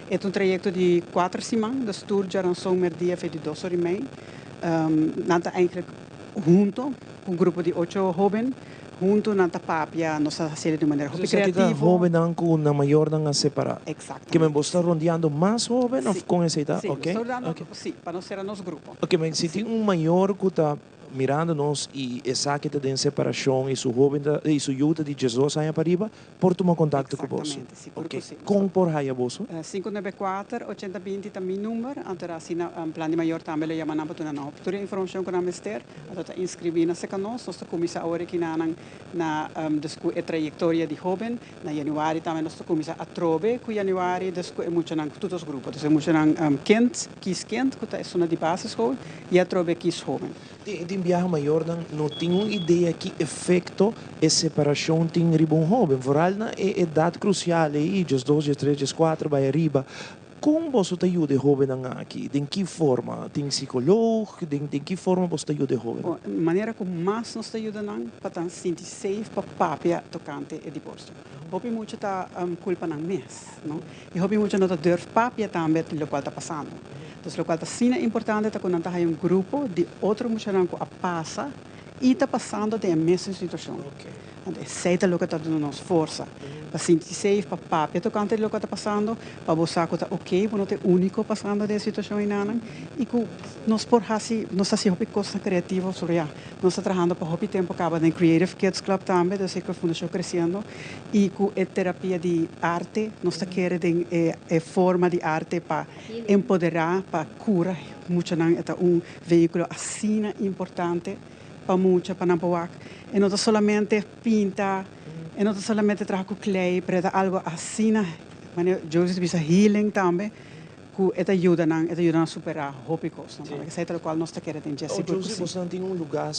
e ta un trayecto di 4 siman, dus tur Djaranson merdia fe di 2:30. Nan ta eigenlijk hunto cu un grupo di 8 hoben, hunto nan ta papia, nos ta haciendo di un manera hopi Esaki ta creativo. hobennan cu nan mayornan a separa? Exactamente. Ke men bo sta rondeando mas hoben of Si. con esey ta? Si, Ok, nos ta rondeando, ok. si, pa nos cera nos grupo. Ok, men si tin un mayor cu ta mirando nos y esaki ta den separacion y su hoben ta, y su yu ta di 12 aña pariba, por tuma contacto cu boso? Exactamente, sigur Ok, cu si. con por haya boso? 594 8020 ta mi number, anto asina Plan di Mayor tambe lo yama nan pa duna nan tur e informacion cu nan mester, anto ta inscribi nan cerca nos, nos ta cuminsa awor aki na nan na dus cu e trayectoria di hoben, na januari tambe nos ta cuminsa atrobe cu januari, dus cu e muchanan, cu tur dos grupo, dus e muchanan kind, kies kind cu ta esunnan di basisschool y atrobe kies hoben. Tin biaha mayornan no tin un idea ki efecto e separacion tin riba un hoben, vooral na e edad crucial ey, 12, 13, 14 bay ariba. Con boso ta yuda e hobennan aki? Den ki forma? Tin psicoloog? Den ki forma boso ta yuda e hobennan? Bon, manera cu mas nos ta yuda nan pa ta sinti safe pa papia tocante e divorcio. Hopi mucha ta culpa nan mes, no? Y hopi mucha no ta durf papia tambe locual ta pasando. Dus locual ta asina importante ta cu nan ta haya un grupo di otro muchanan cu a pasa y ta pasando den e mesun situacion. Anto esey ta loke ta duna nos forsa pa sinti safe, pa papia tocante di loke ta pasando, pa bo sa cu ta ok, bo no ta e unico pasando den e situacion enanan y cu nos por haci, nos ta haci hopi cosnan creativo sobre ya. Nos ta trahando pa hopi tempo caba den Creative Kids Club tambe, dus e cu e fundacion creciendo y cu e terapia di arte, nos ta kere den e forma di arte pa empodera, pa cura muchanan. E ta un vehiculo asina importante pa mucha, pa nan por wak. E no ta solamente pinta, e no ta solamente traha cu klei, pero e ta algo asina, manera Josie ta bisa, healing tambe, cu e ta yuda nan, e ta yuda nan supera hopi cosnan tambe. Esey ta locual nos ta kere den dje, Oh, sigur cu Josie, si. bosnan tin un lugar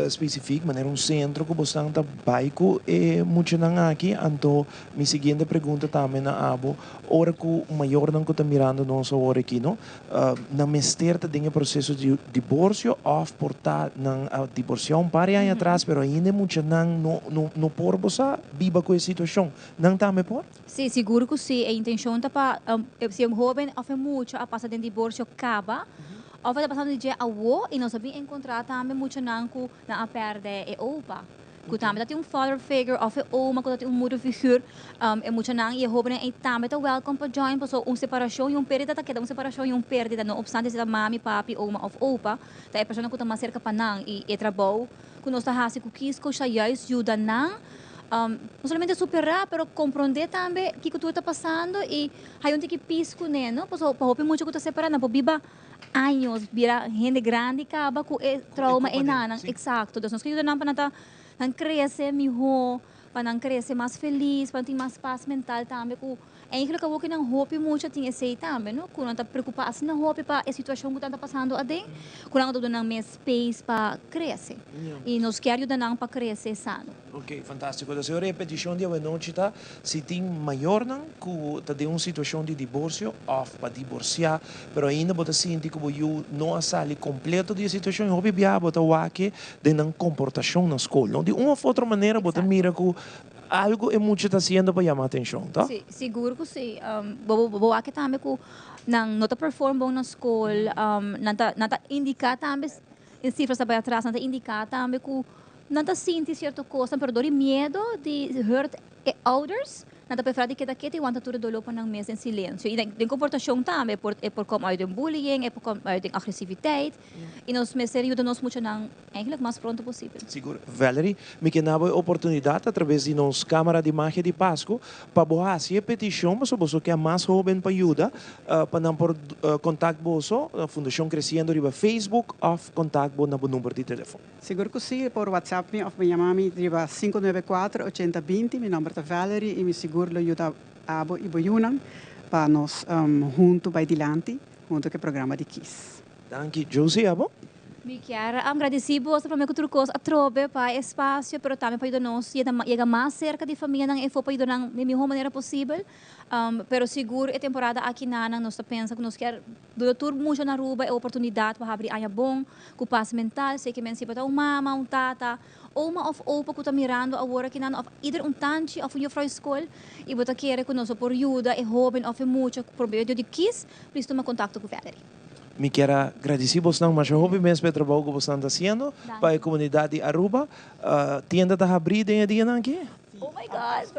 specific, manera un centro cu bosnan ta bay cu e muchanan aki? Anto mi siguiente pregunta tambe na abo, ora cu mayornan cu ta mirando nos awor aki, no, nan mester ta den e proceso di divorcio of por ta nan a divorcia un par di aña atras, pero ainda e muchanan no por bo sa biba cu e situacion, nan tambe por? Si, sigur cu si. E intencion ta pa si un hoben of e mucha a pasa den divorcio caba, of e ta pasando di dje awo, y nos a bin encontra tambe muchanan cu nan a perde e opa, cu tambe ta tin un father figure, of e oma cu ta tin un moeder figuur, e muchanan y e hobennan ey tambe ta welcome pa join, pasobra un separacion y un perdida ta keda un separacion y un perdida, no obstante si ta mami, papi, oma of opa, ta e persona cu ta mas cerca pa nan, y e trabou cu nos ta haci cu Kisco ta juist yuda nan no solamente superá, pero comprendé tambe kico tur ta pasando y hay un tiki pis cune, no? Pasobra pa hopi mucha cu ta separá nan por biba años, bira hende grandi caba cu e trauma eynan. Exacto. Dus nos ke yuda nan pa nan ta, nan crece miho, pa nan crece mas feliz, pa nan tin mas paz mental tambe cu Eigenlijk awor cu nan hopi mucha tin esey tambe, no? Cu nan ta preocupa asina hopi pa e situacion cu nan ta pasando aden, cu nan ta duna nan mes space pa crece. Y nos kier yuda nan pa crece sano. Ok, fantastico. Entonces e repeticion di awenochi ta, si tin mayornan cu ta den un situacion di divorcio of pa divorcia, pero ainda bo ta sinti cu bo yu no a sali completo di e situacion, y hopi biaha bo ta wak den nan comportacion na school, no? Di un of otro manera bo ta mira cu algo e mucha ta haciendo pa yama atencion, ta? Si, sigur cu si. Bo wak tambe cu nan no ta perform bon na school, nan ta indica tambe. E cifras ta bay atras, nan ta indica tambe cu nan ta sinti cierto cosnan, pero door di miedo di hurt e ouders, nan ta prefera di keda keto y wanta tur e dolor pa nan mes den silencio. Y den comportacion tambe, e por e por come uit den bullying, e por come uit den agresiviteit. Y nos mester yuda nos muchanan eigenlijk mas pronto posibel. Sigur. Valerie, mi ke na bo e oportunidad a traves di nos camara di Magia di Pasco pa bo haci e peticion pasobra boso ke a mas hoben pa yuda pa nan por contact boso, Fundacion Creciendo riba Facebook of contact bo na bo number di telefon. Sigur cu si, por WhatsApp mi of mi yama mi riba 594 80 20, mi nomber ta Valerie y mi sigur lo yuda abo y bo yunan pa nos hunto bay dilanti hunto cu e programa di kiss. Danki Josie, abo? Mi kier a gradisí boso promé ku tur kos atrobe pa e espasio, pero tambe pa yuda nos yega mas serka di famianan efo pa yuda nan di mihó manera posibel. Pero sigur e temporada aki nanan nos ta pensa ku nos kier duna tur mucha na Aruba e oportunidat pa habri aña bon, ku pas mental, sea ke men si bo ta un mama, un tata, oma òf opa ku ta mirando awor aki nan òf ider un tanchi òf un jufrou di skol i bo ta kere ku nos lo por yuda e hóben òf e mucha por medio di kis, plis tuma kontakto ku Valerie. Mi kier a gradici bosnan masha hopi mes pa e trabou cu bosnan ta haciendo pa e comunidad di Aruba. Tienda ta habri den e dianan aki? Oh my God!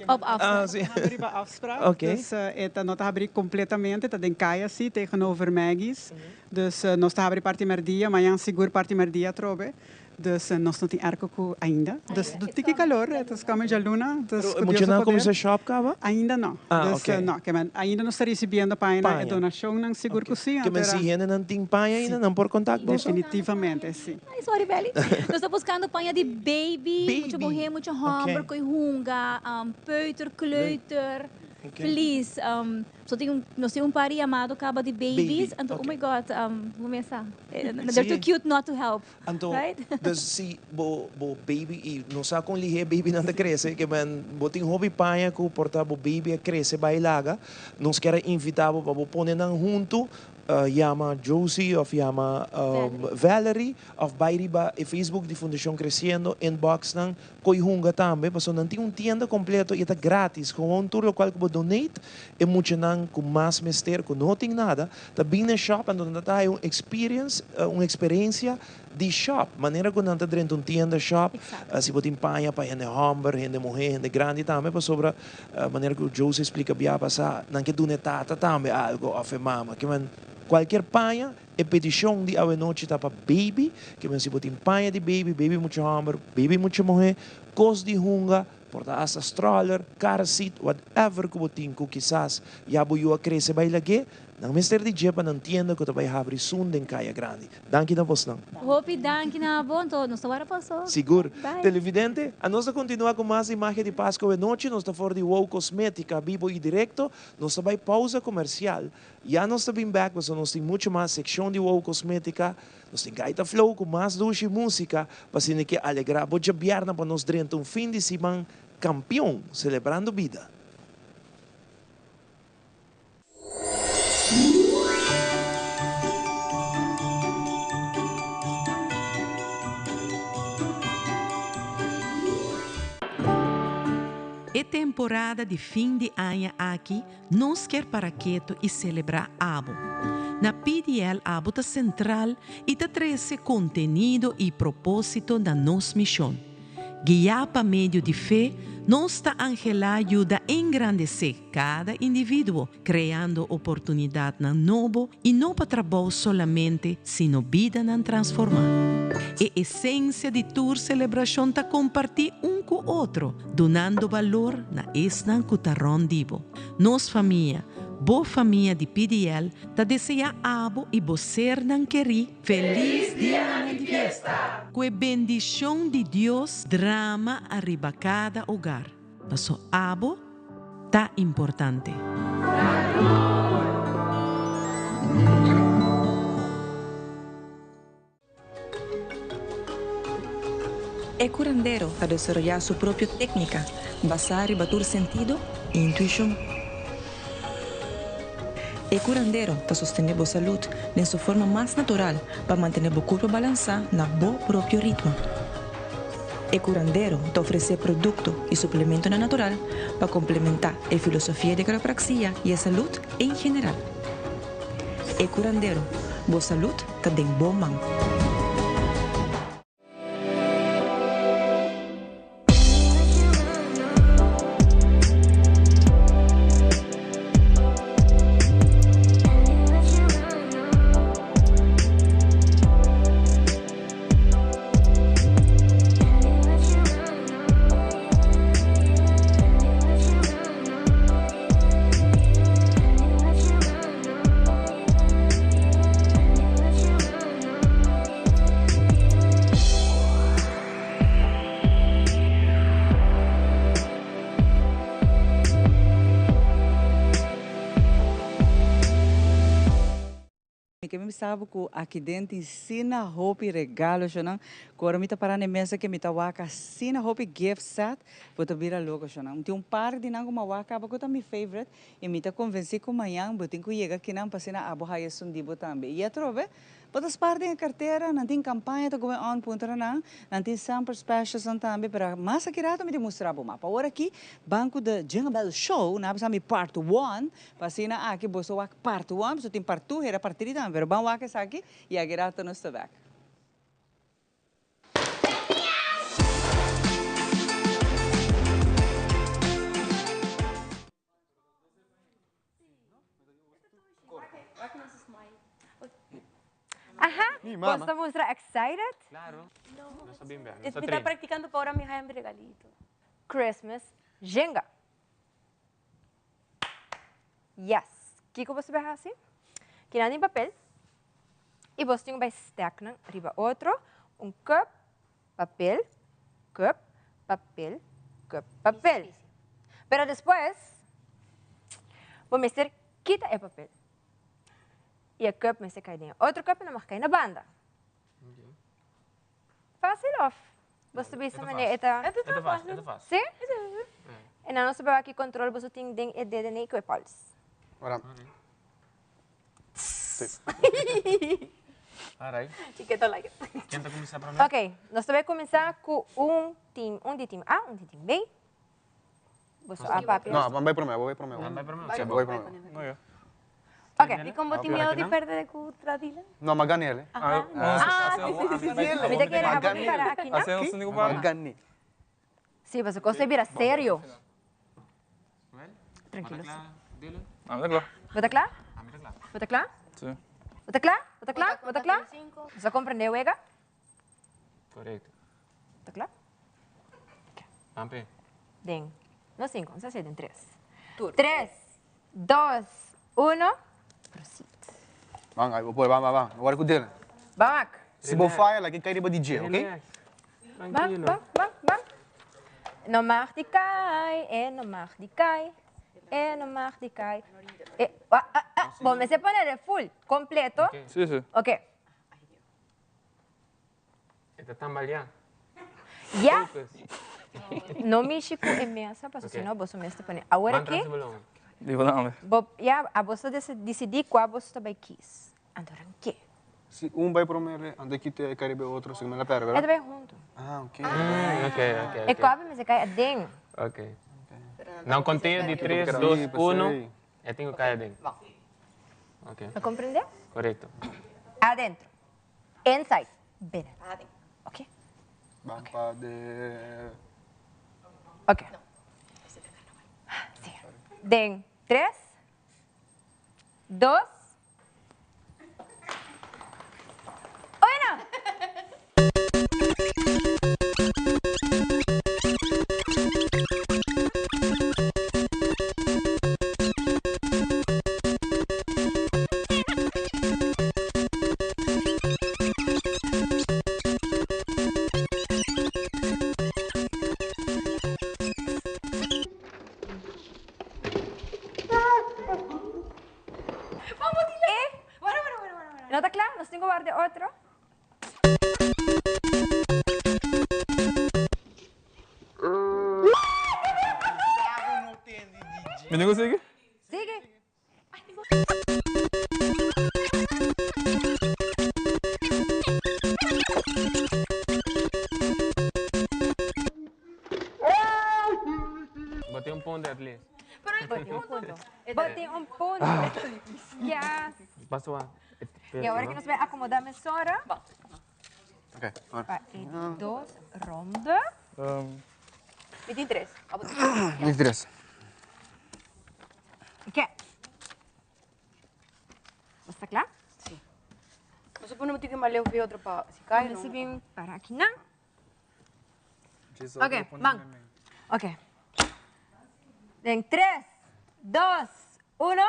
Op afspraak. Ah, si. Habri pa afspraak. Oké. Dus e ta no ta habri completamente, ta den caya si, tegenover Maggie's. Dus nos ta habri parti merdia, mañan sigur parti merdia atrobe. Dus nos no tin airco cu ainda. Dus no tiki calor, e ta scama djaluna. Dus Pero cu Dios mucha su nan a poder. cuminsa shop caba? Ainda no. Ah, Dus ok. no, ke men ainda nos ta ricibiendo paña, e Paña. donacionnan sigur cu si. Ke men Anto si era hendenan tin paña ainda, nan por contact boso? Definitivamente, si. Ay, sorry Belly. Nos ta buscando paña di baby, mucha Baby. muher, mucha homber, Ok. cu e hunga, peuter, kleuter. Ok. Please, so tin un, nos tin un par di yamado caba di babies, Baby, anto oh ok. my God, bo mesa, they're too Si. cute not to help. Anto, Right? dus si bo bo baby y no sa con lihe babynan ta crece, ke men bo tin hopi paña cu por ta bo baby a crece bay laga, nos kier a invita bo pa bo pone nan hunto, yama Josie of yama Valerie of bay riba e Facebook di Fundacion Creciendo, inbox nan, Koy hunga tambe, pasobra nan tin un tienda completo y e ta gratis. Gewoon tur locual cu bo donate, e muchanan cu mas mester, cu no tin nada, ta bin na e shop anto nan ta haya un experience, un experiencia di shop. Manera cu nan ta drenta un tienda shop, si bo tin paña pa hende homber, hende muhe, hende grandi tambe, pasobra manera cu Jose splica bia pasa, nan ke duna e tata tambe algo of e mama. Kimen cualkier paña E petishon di awenochi ta pa baby, ke men si bo tin paña di baby, baby mucha hòmber, baby mucha muhé, kos di hunga, por ta asta stroller, car seat, whatever ku bo tin ku kisas ya bo yu a krese bai lag'é, nan mester di dje pa nan tienda ku ta bai habri soon den Kaya Grandi. Danki na bosnan. Hopi danki na bo, anto nos ta wara paso. Sigur. Bye. Televidente, anos ta kontinua ku mas di Magia di Pasku awenochi, nos ta for di Wow Cosmetica, bibo i direkto, nos ta bai pausa komersial. Ya nos ta bin bek pasobra nos tin mucho mas seccion di Wow Cosmetica, nos tin Gaita Flow cu mas dushi musica pa asina ke alegra bo djabièrnè pa nos drenta un fin di siman campeon celebrando bida. E temporada di fin di aña aki Nos kier para ketu i selebrá abo. Na PDL abo ta sentral i ta trese kontenido i propósito na nos mishon. Guiá pa medio di fe, nos ta anhelá yuda engrandesé kada individuo, kreando oportunidatnan nobo i no pa trabou solamente sino bidanan transformá. E esensia di tur selebrashon ta kompartí un ku otro, dunando balor na esnan ku ta rònt di bo. Nos famia, bo famia di PDL, ta deseá abo i bo sernan kerí Felis Dianan di Fiesta! Ku e bendishon di Dios drama ariba kada ogar, paso abo ta importante. E curandero ta desaroyá su propio técnica basá riba tur sentido i intuishon. E curandero ta sostené bo salud den su forma mas natural pa mantené bo curpa balansá na bo propio ritmo. E curandero ta ofresé producto i suplementonan natural pa complementá e filosofia di quiropraxia i e salud en general. E curandero, bo salud ta den bo man. mi sabi ku aki den tin sina hopi regalo shonan. Ku ora mi ta para na e mesa ke mi ta wak asina hopi gift set, bo ta bira loko shonan. Tin un par di nan ku mi a wak kaba ku ta mi favorite i mi ta konvensí ku mañan bo tin ku yega akinan pa asina abo haya esun di bo tambe. I atrobe Bo ta spar den e kartera, nan tin kampaña ta going on, puntra nan, nan tin sample specials nan tambe, pero mas aki rato mi tin mustra bo mapa. Awor aki ban ku The Jingle Bell Show, nan a bisa mi part one, pa asina aki boso wak part one, pasobra tin part two, hera part three tambe, pero ban wak esaki y aki rato nos ta bek. Aha, Mi bo mama. ta mustra excited? Claro. No. Nos ta bien bek. Es Nos ta mi ta train. practicando pa ora mi haya mi regalito. Christmas Jenga. Yes. Kiko bo sabi hasi? Kinan tin papel i bo tin bai stack nan riba otro. Un cup, papel, cup, papel, cup, papel. Pero despues bo mester kita e papel. I e cup mester kai den e otro cup i nan mag kai na banda. Fácil of bo ta bisa manera e ta? E ta fácil, e ta fácil. Sí? E nan nos ta bai wak ki control boso tin den e dedenan i ku e pols. Ora. Sí. Alright. Chiquito like it. Ken ta kuminsá promé? Ok, nos ta bai kuminsá ku un team, un di team A, un di team B. Boso a papia. No, ban bai promé, bo bai promé. Ban bai promé? Sí, bo bai promé. No, yo. Ok. Di kon bo tin miedo di pèrdè ku Tradila? No, m'a gané el. Ah, sí, sí, sí, sí. Mi ta kere abo bin para aki, no? M'a gané. Sí, pasobra kos ta bira serio. Tranquilo. Ami ta kla. Bo ta kla? Bo ta kla? Sí. Bo ta kla? Bo ta kla? Bo ta kla? Bo sa komprendé wega? Korekto. Bo ta kla? Pampe. Den, no sinku, nos a hasi den tres. Tres, dos, uno, proceed. Ban, ai, bo por, ban, ban, ban. Wòrdu ku Dylan. Ban wak. Si bo faya, laga e kai riba di dje, ok? Ban, ban, ban, ban. No mag di kai, e no mag di kai, e no mag di kai. E, ah, ah, ah. Bo mester pone de full, completo. Sí, sí. Ok. E ta tambaleá. Ya. No mishi ku e mesa, pasobra si no boso mes ta pone. Awor aki, bo, ya, abo ta disidí kua boso ta bai kis. Anto ranke. Si un bai promé, anto e kita e kai riba e otro, si no la pèrdè, E ta bai huntu. Ah, ok. Ok, ok, ok. E kòpi mester kai aden. Ok. Na konteo di tres, dos, uno, e tin ku kai aden. Ok. A komprendé? Korekto. Adentro. Inside. Binnen. Ok. Ban pa de. Ok. Sí. Den tres, dos, uno! No ta kla? Nos tin ku warda e otro. Mi tin ku sigui? Sigui. Bo tin un punto at least. Bo tin un punto. Bo tin un punto. Yes. Paso a. Y ahora que nos bai acomoda mesora. Ok, ahora. Pa e dos ronde. Mi tin tres. Mi tin tres. Ok. Bo sta kla? Sí. Bo pone un tiki mas leu fi otro pa si kai. Bo bin para aki nan. Ok, man. Ok. Den tres, dos, uno.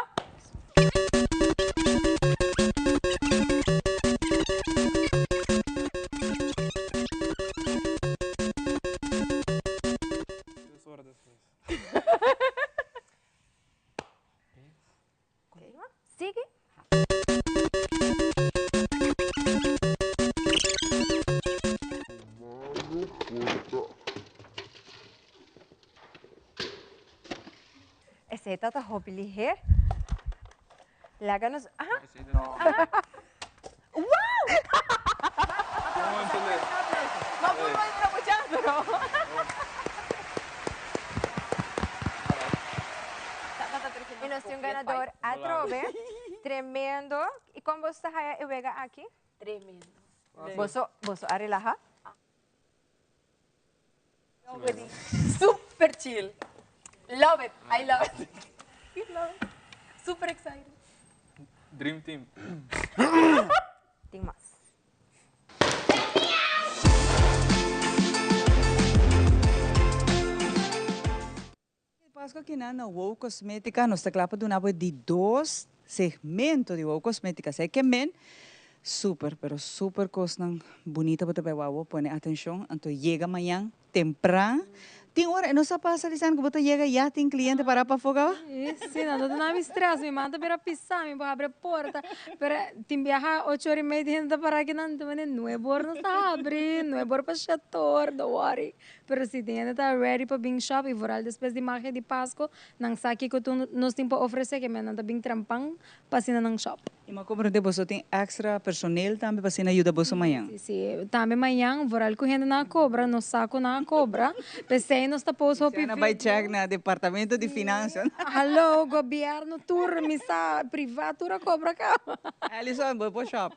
Continua. Sigui. Esei ta ta hopi lihé. Laga nos, aha, aha. Wow! Ma por bai mira bo chans pero. Y nos tin un ganador atrobe. Tremendo. Y con boso ta haya e wega aki? Tremendo. Boso, boso a relaha? Super chill. Love it. I love it. Love it. Super excited. Dream team. Tin mas. Pasco kinan na Wow Cosmetica nos ta kla pa duna bo e di dos segmento di Wow Cosmetica. Sa e ke men super pero super kosnan bunita bo ta bai wou bo pone atencion anto yega mañan tempran. Tin ora e no sa pasa Lisanne ku bo ta yega ya tin cliente para pafó kaba? Si nan no ta duna mi stress mi man ta bira pisa mi por habri e porta pero tin biaha ocho ora y media hende ta para kinan ta mende nuebe ora nos ta habri nuebe ora pa shete ora don't worry. Pero si tin hende ta ready pa bin shop y vooral despues di magia di Pasco, nan sa kico tur nos tin pa ofrece ke men nan ta bin trempan pa asina nan shop. Y mi a comprende boso tin extra personeel tambe pa asina yuda boso mañan. Si, si. Tambe mañan vooral cu hende nan a cobra, nos sa cu nan a cobra. P'esey nos ta post hopi video. Bay check na departamento di finanzas. Hallo, gobierno tur, mi sa, priva tur a cobra caba. Alison, bo por shop.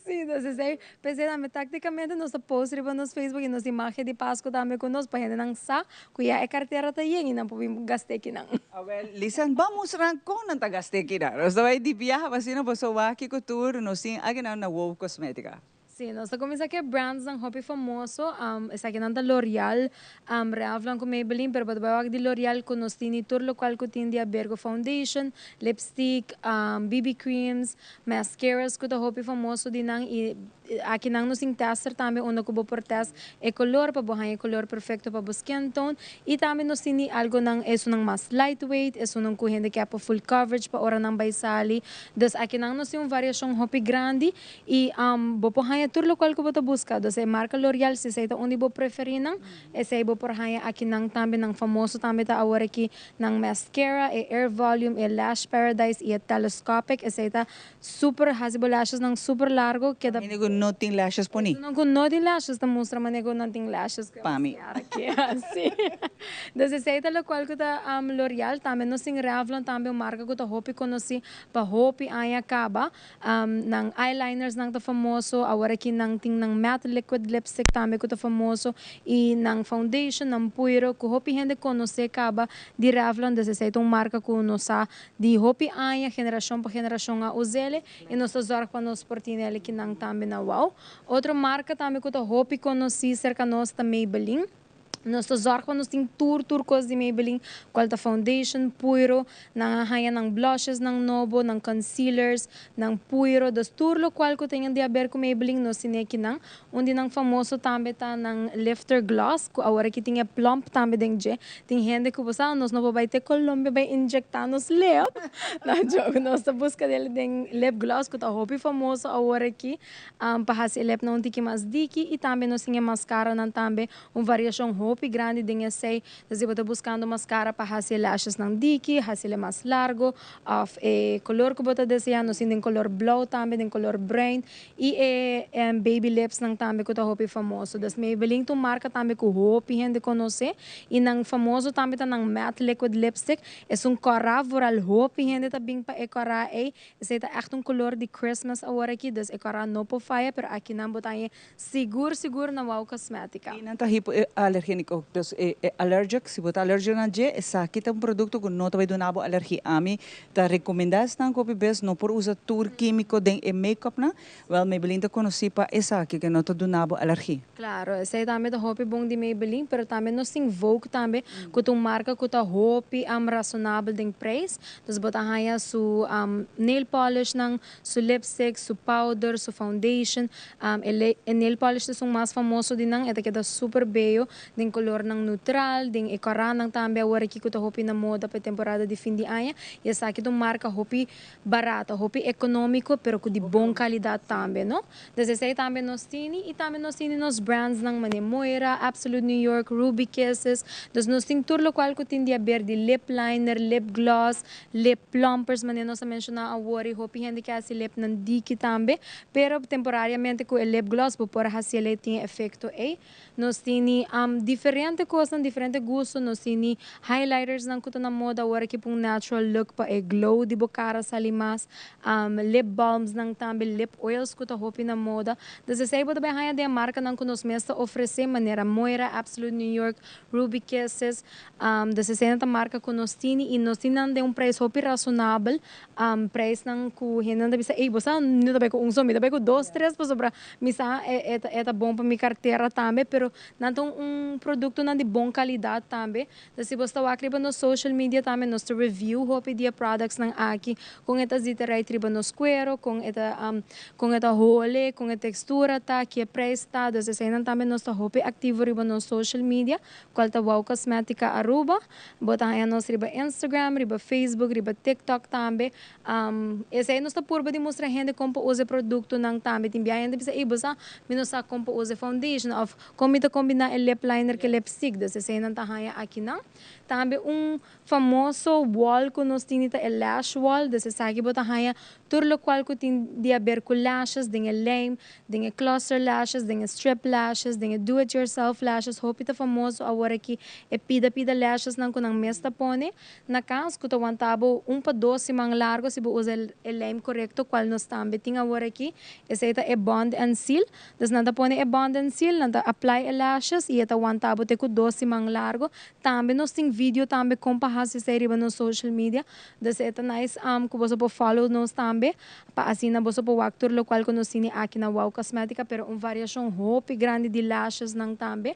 Si, nos esey P'esei tambe táktikamente nos ta post riba nos Facebook i nos imágen di Pasku tambe ku nos pa hendenan sa ku ya e kartera ta yen i nan por bin gast'é kinan. Awel, Lisan, ban mustra nan kon nan ta gast'é kinan. Nos ta bai di biaha pa asina boso wak kiko tur nos tin akinan na Wow Cosmetica. Sí, nos ta kuminsá ku e brandsnan hopi famoso. Esakinan ta L'Oreal, Revlon ku Maybelline, pero bo ta bai wak di L'Oreal ku nos tin di tur lokual ku tin di aber ku foundation, lipstick, BB creams, Mascaras cu ta hopi famoso di nan y aki nan nos tin tester tambe unda cu bo por test e color pa bo haña e color perfecto pa bo skin tone y tambe nos tin di algonan esunnan mas lightweight, esunnan cu hende ke pa full coverage pa ora nan bay sali. Dus aki nan nos tin un variacion hopi grandi y bo por haña tur locual cu bo ta busca. Dus e marca L'Oreal si esey ta un di bo preferinan esey bo por haña aki nan tambe. Nan famoso tambe ta awor aki Nan mascara, e Air Volume, e Lash Paradise y e Telescopic, esey ta super haci bo lashes nan super largo, keda. Hende cu no tin lashes poni. Esunnan cu no tin lashes ta mustra manera cu nan tin lashes cu e Pa mi. mascara aki asi. Dus esey ta locual cu ta L'Oreal. Tambe nos tin Revlon tambe un marca cu ta hopi conoci pa hopi aña caba. Nan eyeliners nan ta famoso, awor aki nan tin nan matte liquid lipstick tambe cu ta famoso y nan foundation, nan puiro cu hopi hende conoce caba di Revlon, dus esey ta un marca cu nos sa di hopi aña, generacion pa generacion a uzele y nos ta zorg pa nos por tin el kinan tambe na wou. Otro marca tambe cu ta hopi conoci cerca nos ta Maybelline. Nos ta zorg pa nos tin tur tur kos di Maybelline, kual ta foundation, puiro, nan a haña nan blushes nan nobo, nan concealers, nan puiro, dus tur lokual ku tin di haber ku Maybelline nos tin aki nan. Un di nan famoso tambe ta nan lifter gloss ku awor aki tin e plump tambe den dje. Tin hende ku bo sa nos no por bai te Colombia bai inyecta nos lip, no joke, nos ta buska den lip gloss ku ta hopi famoso awor aki pa hasi e lipnan un tiki mas diki i tambe nos tin e mascaranan tambe Un variashon hopi grandi den esei ta si bo ta buskando maskara pa hasi e lashesnan diki, hasi el mas largo òf e kolor ku bo ta deseá. Nos tin den kolor blou tambe, den kolor bruin i e baby lipsnan tambe ku ta hopi famoso. Dus Maybelline ta un marka tambe ku hopi hende konosé i nan famoso tambe ta nan matte liquid lipstick. Esun kòrá vooral hopi hende ta bin pa e kòrá ei. Esei ta ègt un kolor di Christmas awor aki, dus e kòrá no por faya pero akinan bo ta haña Sigur sigur na Wow Cosmetica. I nan ta hipoalergenico, dus e allergic, si bo ta allergic na dje, esaki ta un producto cu no ta bay duna bo alergia. Ami ta recomenda esnan cu hopi bes no por usa tur quimico den e make-up nan, wel Maybelline ta conoci pa esaki, cu no ta duna bo alergia. Claro, esey tambe ta hopi bon di Maybelline, pero tambe nos tin Vogue tambe, cu ta un marca cu ta hopi razonabel den prijs, dus bo ta haya su nail polish nan, su lipstick, su powder, su foundation, E nail polish ta esun mas famoso di nan, e ta keda super beyo den. colornan neutral, den e coranan tambe awor aki cu ta hopi na moda pa e temporada di fin di aña. Y esaki ta un marca hopi barata, hopi economico, pero cu di bon calidad tambe, no? Dus esey tambe nos tini y tambe nos tini nos brandsnan mane Moira, Absolute New York, Ruby Kisses. Dus nos tin tur locual cu tin di haber di lip liner, lip gloss, lip plumpers mane nos a menciona awor y hopi hende ke haci lipnan diki tambe, pero temporariamente cu e lip gloss bo por haci el tin e efecto ey. Nos tini diferente cosnan, diferente gusto, nos tini highlightersnan cu ta na moda awor aki pa un natural look pa e glow di bo cara sali mas, lip balmsnan tambe, lip oils cu ta hopi na moda. Dus esey bo ta bay haya den e marcanan cu nos mes ta ofrece manera Moira, Absolute New York, Ruby Kisses. Dus esey nan ta marca cu nos tini y nos tini nan den un prijs hopi rasonabel, prijsnan cu hendenan ta bisa ey bo sa no ta bay cu un so, mi ta bay cu dos, tres pasobra Mi sa e e ta bon pa mi cartera tambe, pero nan ta un productonan di bon calidad tambe. Entonces si bo sta wak riba nos social media tambe nos ta review hopi di e productsnan aki, con e ta zita right riba nos cuero, con e ta con e ta hole, con e textura ta, ki e prijs ta. Dus eseinan tambe nos ta hopi activo riba nos social media, cual ta Wow Cosmetica Aruba. Bo ta haña nos riba Instagram, riba Facebook, riba TikTok tambe. Esei nos ta purba di mustra hende kon pa usa e produktonan tambe. Tin bia hende bisa, ey bo sa, mi no sa kon pa usa e foundation òf kon mi ta kombiná e lip liner ku e lipstick. Dus esei nan ta haña akinan. Tambe un famoso wall ku nos tini ta e lash wall. Dus esaki bo ta haña tur lokual ku tin di haber ku lashes, den e lijm, den e cluster lashes, den e strip lashes, den e do it yourself lashes. Hopi ta famoso aworakí e pida pida lashesnan ku nan mes ta pone. Na cas cu ta wanta bo un pa dos siman largo si bo usa e lijm corecto cual nos tambe tin awor aki, esey ta e bond and seal. Dus nan ta pone e bond and seal, nan ta apply e lashes y e ta wanta bo te cu dos siman largo. Tambe nos tin video tambe con pa haci esey riba nos social media. Dus e ta nice cu boso por follow nos tambe pa asina boso por wak tur locual cu nos tini aki na Wow Cosmetica pero un variacion hopi grandi di lashes nan tambe.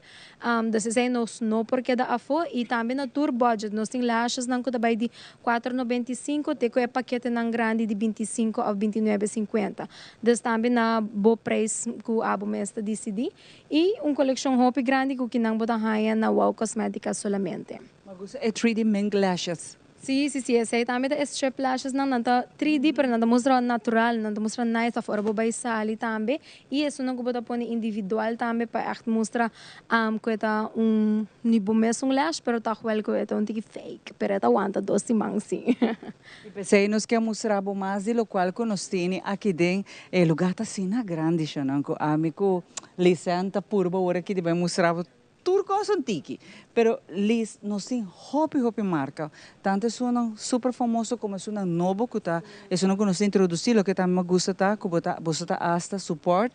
Dus esei nos no por keda afó i tambe na tur budget. Nos tin lashesnan ku ta bai di kuater 95 te ku e paketenan grandi di 25 òf 29 50. Dus tambe na bo preis ku abo mes ta disidí. I un kolekshon hopi grandi ku kinan bo ta haña na Wow Cosmetica solamente. Mi gusta e 3D mink lashes. Sí, sí, sí, esei tambe ta e strip lashesnan, nan ta 3D pero nan ta mustra natural, nan ta mustra nice of ora bo bai sali tambe y esunnan cu bo ta pone individual tambe pa echt mustra cu e ta un ni bo mesun lash pero tog wel cu e ta un tiki fake pero e ta wanta dos siman sí. Y p'esei nos ke mustra bo mas di locual cu nos tene aki den e lugar ta asina grandi shonan cu ami cu Lisanne ta purba ora aki di bai mustra bo Tur kos un tiki. Pero Liz, nos tin hopi hopi marka. Tantu esunnan super famoso komo esunnan nobo ku ta esunnan ku nos ta introdusí. Loke tambe mi a gusta ta ku bo ta boso ta asta support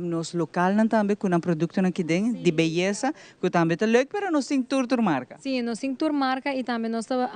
nos lokalnan tambe ku nan produktonan aki den di beyesa ku tambe ta leuk pero nos tin tur tur marka. Sí, nos tin tur marka i tambe nos ta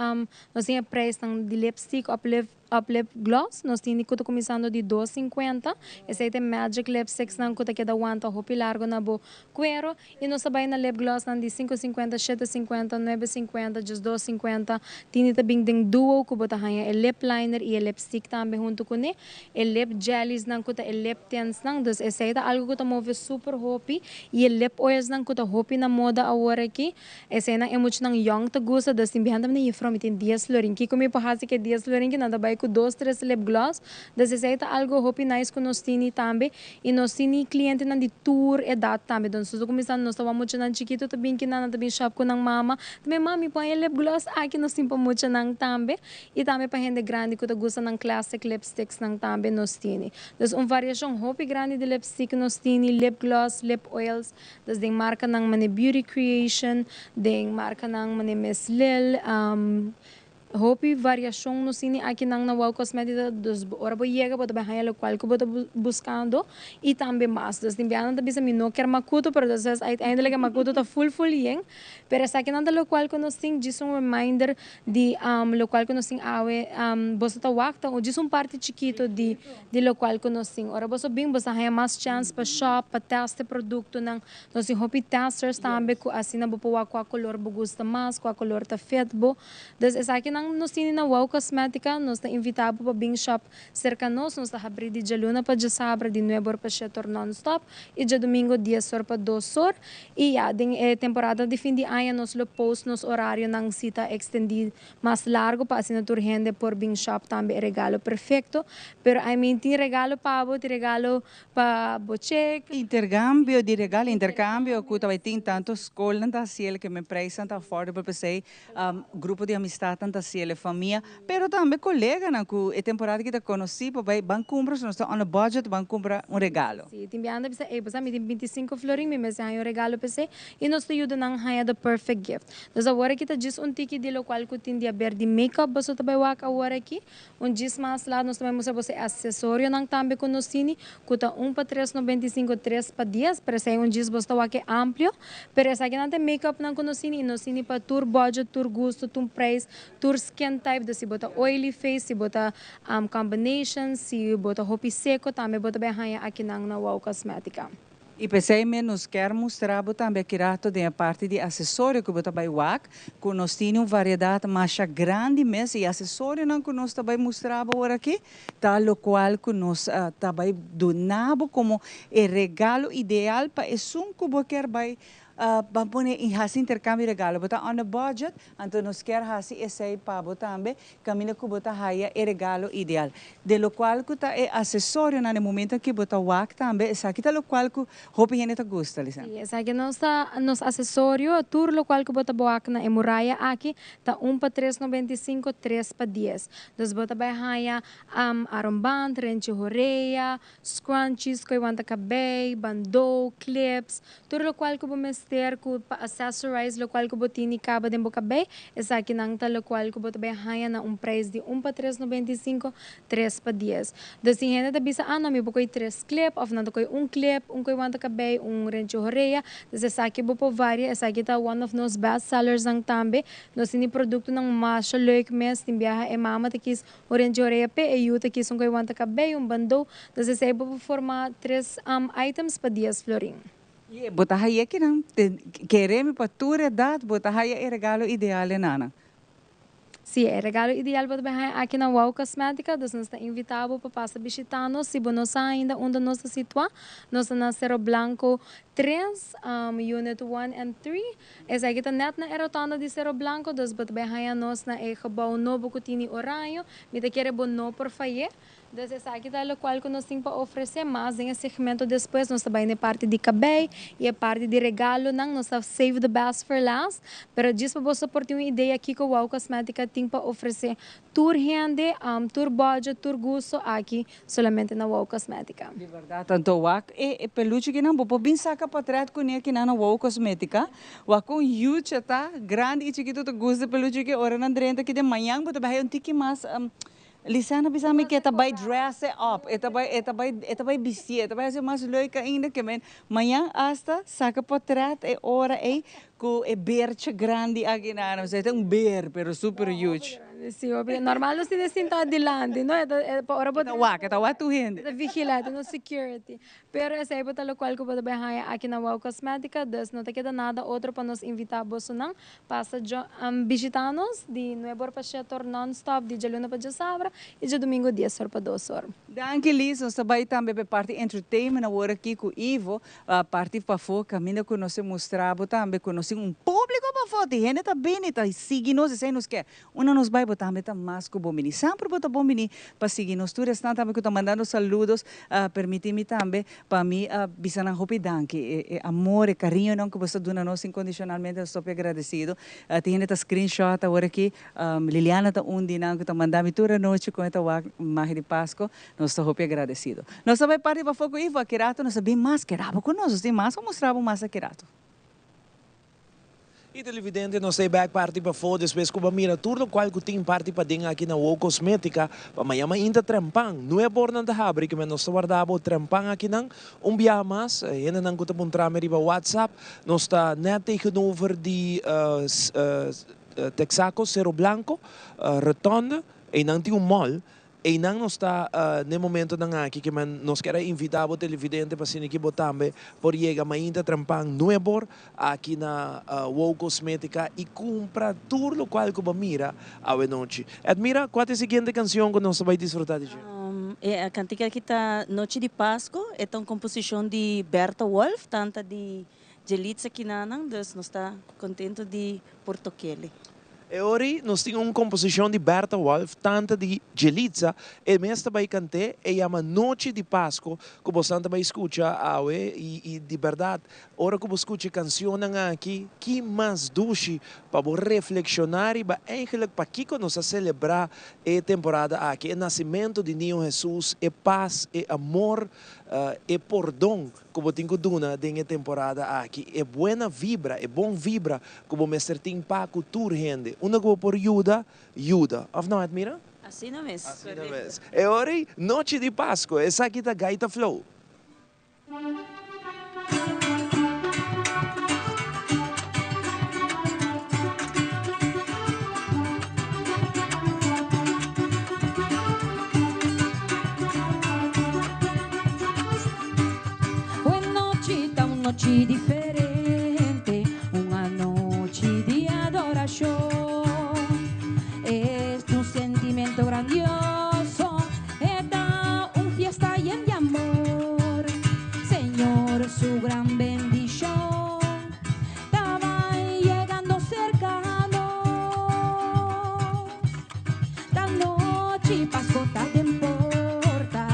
nos tin e prijsnan di lipstick òf lip Up lip gloss nos tin di cu ta cuminsando di dos 50, esey ta e magic lipsticks nan cu ta keda wanta hopi largo na bo cuero y nos ta bay na lip gloss nan di 5 50, 7 50, 9 50, 12 50, tin di ta bin den duo cu bo ta haya e lip liner y e lipstick tambe hunto cune, e lip jellies nan cu ta e lip tints nan, dus esey ta algo cu ta move super hopi y e lip oils nan cu ta hopi na moda awor aki. Eseinan e muchanan yong ta gusta, dus tin biaha tambe juffrouw mi tin dies florin, kiko mi por hasi ku e dies florin ki nan ta bai ku dos tres lip gloss, dus esei ta algo hopi nice ku nos tini tambe i nos tini klientenan di tur edat tambe, dus nos ta kuminsá nos ta wak muchanan chikitu ta bin kinan nan ta bin shop ku nan mama, tambe mami pon e lip gloss aki nos tin pa muchanan tambe i tambe pa hende grandi ku ta gusta nan classic lipsticks nan tambe nos tini, dus un variashon hopi grandi di lipstick nos tini, lip gloss, lip oils. Dus den markanan mane Beauty Creation, den markanan mane Miss Lil, hopi variashon nos tini akinan na Wow Cosmetica, dus ora bo yega bo ta bai haña lokual ku bo ta buskando i tambe mas. Dus tin biaha nan ta bisa mi no kier makutu pero despues uiteindelijk e makutu ta ful ful yen, pero esakinan ta lokual ku nos tin, djis un reminder di lokual ku nos tin awe, boso ta wak ta djis un parti chikito di Di lokual ku nos tin. Ora boso bin, boso a haña mas chèns pa shòp, pa tèst e produktonan. Nos tin hopi testers tambe ku asina bo por wak kua kolor bo gusta mas, kua kolor ta fit bo. Dus esakinan nan nos tini na Wow Cosmetica, nos ta invita bo pa bin shop serka nos, nos ta habri di djaluna pa djasabra di nuebe or pa shete or non stop y djadomingo dies or pa dos or y ya den e temporada di fin di aña nos lo post nos orarionan si ta extendi mas largo pa asina tur hende por bin shop tambe e regalo perfecto pero I mean tin regalo pa bo tin regalo pa bo check. Intergambio di regalo intercambio cu ta bay tin tanto scolnan ta haciel ke men prijsnan ta affordable pesey grupo di amistadnan ta haciel e famia pero tambe coleganan cu e temporada aki ta conoci pa bay ban cumpra si nos ta on a budget ban cumpra un regalo. Si tin biaha nan ta bisa ey bo sa mi tin bintisinco florin mi mester haña un regalo pesey y nos ta yuda nan haña the perfect gift. Dus awor aki ta djis un tiki di locual cu tin di haber di make-up boso ta bay wak awor aki. Un djis mas laat nos ta bay mustra boso e asesorionan tambe cu nos tini, cu ta un pa tres 95, tres pa dies, pero esey un djis boso ta wak e amplio. Pero esakinan ta e make-upnan cu nos tini y nos tini pa tur budget, tur gusto, tur prijs, tur skin type, dus si bo ta oily face, si bo ta combination, si bo ta hopi seco tambe bo ta bay haya akinan na Wow Cosmetica. I p'esei mes nos kier mustra bo tambe aki rato den e parti di asesorio ku bo ta bai wak, ku nos tini un variedat masha grandi mes i asesorionan ku nos ta bai mustra bo ora aki ta lokual ku nos ta bai duna bo komo e regalo ideal pa esun ku bo kier bai ban pone i hasi interkambio di regalo. Bo ta on a budget, anto nos kier hasi esei pa bo tambe Caminda cu bo ta haya e regalo ideal. De locual cu ta e acesorionan e momento aki bo ta wak tambe, esaki ta locual cu hopi hende ta gusta, Lisa. Si, esaki nos ta nos acesorio, tur locual cu bo ta wak na e muraya aki ta un pa tres 95, tres pa dies. Dus bo ta bay haya armband, renchi horea, Scrunchies, koe wanta kabei, bandou, clips, tur lokual ku bo mester ku pa accessorize lokual ku bo tini kaba den bo kabei, esakinan ta lokual ku bo ta bai haña na un prijs di un pa tres 95, tres pa dies. Dus tin hende ta bisa, ah no mi por koe tres clip of nan ta koe un clip, un koe wanta kabei, un renchi horea, dus esaki bo por varia, esaki ta one of nos best sellersnan tambe. Nos tini produktonan masha leuk mes, tin biaha e mama ta kis Un renchi orea p'e e yu ta kis un koe wanta kabei, un bandou. Dus esei bo por forma tres items pa dies florin. I bo ta haya kinan te kere mi pa tur edat bo ta haya e regalo ideal e nana. Si, e regalo ideal bo ta bay haya aki na Wow Cosmetica, dus nos ta invita bo pa pasa bishita nos. Si bo no sa ainda unda nos ta situa, nos ta na Cerro Blanco tres, unit one and three. Esaki ta net na e rotonda di Cerro Blanco, dus bo ta bay haña nos na e gebouw nobo cu tini oraño. Mi ta kere bo no por fay'é. Dus esaki ta locual cu nos tin pa ofrece. Mas den e segmento despues nos ta bay na e parti di cabey y e parti di regalonan. Nos ta save the best for last. Pero djis pa boso por tin un idea kico Wow Cosmetica tin pa ofrece tur hende, tur budget, tur gusto aki Solamente na Wow Cosmetica. Di berdad anto wak e e peluche kinan bo por bin saca potret cune kinan na Wow Cosmetica wak con yucha ta grandi y chikito ta gusta e peluche ki ora nan drenta ki den mañan bo ta bay un tiki mas Lisana bisa mi ke ta bay dress e up e ta bay e ta bay e ta bay bisti e ta bay haci mas leuk ainda ke men mañan hasta saca potret e ora ey Cu e beertje grandi aki na nos. E ta un beer, pero super huge. Sí, hopi. Normal nos tin e sinta dilanti, no? E ta, e pa ora bo. E ta wak, e ta wak tur hende. E ta vigila, e ta nos security. Pero esei bo ta locual cu bo ta bay haya aki na Wow Cosmetica, dus no ta keda nada otro pa nos invita bosonan pasa jo, bishita nos di nuebe or pa shete or non stop, di djaluna pa djasabra y djadumingo dies or pa dos or. Danki Liz, nos ta bay tambe pa e parti entertainment awor aki cu Ivo. Parti pafó kaminda ku nos e mustra bo tambe ku nos tin un públiko pafó, tin hende ta bini ta sigui nos, esei nos ke. Unda nos bai bo tambe ta mas ku bon bini. Semper bo ta bon bini pa sigui nos. Tur esnan tambe ku ta mandando saludos, permití mi tambe pa mi bisa nan hopi danki. E amor, e kariñonan ku bo sta duna nos inkondishonalmente nos ta hopi agradesido. Tin hende ta screenshot awor aki, Liliana ta un di nan ku ta manda mi tur anochi kon e ta wak Magia di Pasko. Nos ta hopi agradecido. Nos ta bai parti pafó cu Ivo aki rato, nos ta bin mas keda bo cu nos, nos tin mas pa mustra bo mas aki rato. Y televidente nos ta e bek parti pafó despues cu bo a mira tur locual cu tin parti paden aki na Wow Cosmetica pa maña mainta trempan nuebe or nan ta habri kimen nos ta warda bo trempan akinan un biaha mas hendenan cu ta puntra mi riba WhatsApp nos ta net tegenover di Texaco Cerro Blanco rotonde eynan tin un mall. Einan nos ta n'e momentonan aki ke men nos kier a invita bo televidente pa asina ki bo tambe por yega mainta trempan nuebor aki na Wow Cosmetica y cumpra tur locual cu bo mira awe nochi. Edmira, cua ta e siguiente cancion cu nos ta bay disfruta di dje? E cantica aki ta Nochi di Pasco, e ta un composicion di Bertha Wolff, tanta di Jelitza Kinanan, dus nos ta contento di por tokele. E ora nos tin un composicion di Bertha Wolff, tanta di Jelitza, e mes ta bay cant'é, e yama Nochi di Pasco, cu bosan ta bay scucha awe, y di berdad, ora cu bo scucha e cancionnan aki, ki mas dushi pa bo reflexiona riba eigenlijk pakico nos a celebra e temporada aki, e nacimento di Niño Jesus, e paz, e amor, e pordon ku bo tin ku duna den e temporada aki, e buena vibra, e bon vibra ku bo mester tin pa ku tur hende. Unda ku bo por yuda, yuda. Òf no, Edmira? Asina mes. Asina mes. E ora ei, nochi di Pasku, esaki ta Gaita Flow. Nochi ta un nochi diferente, un anochi di adoracion. Es un sentimento grandioso, e ta un fiesta yen di amor. Señor su gran bendicion ta bai yegando cerca nos. Ta nochi Pasco ta den porta,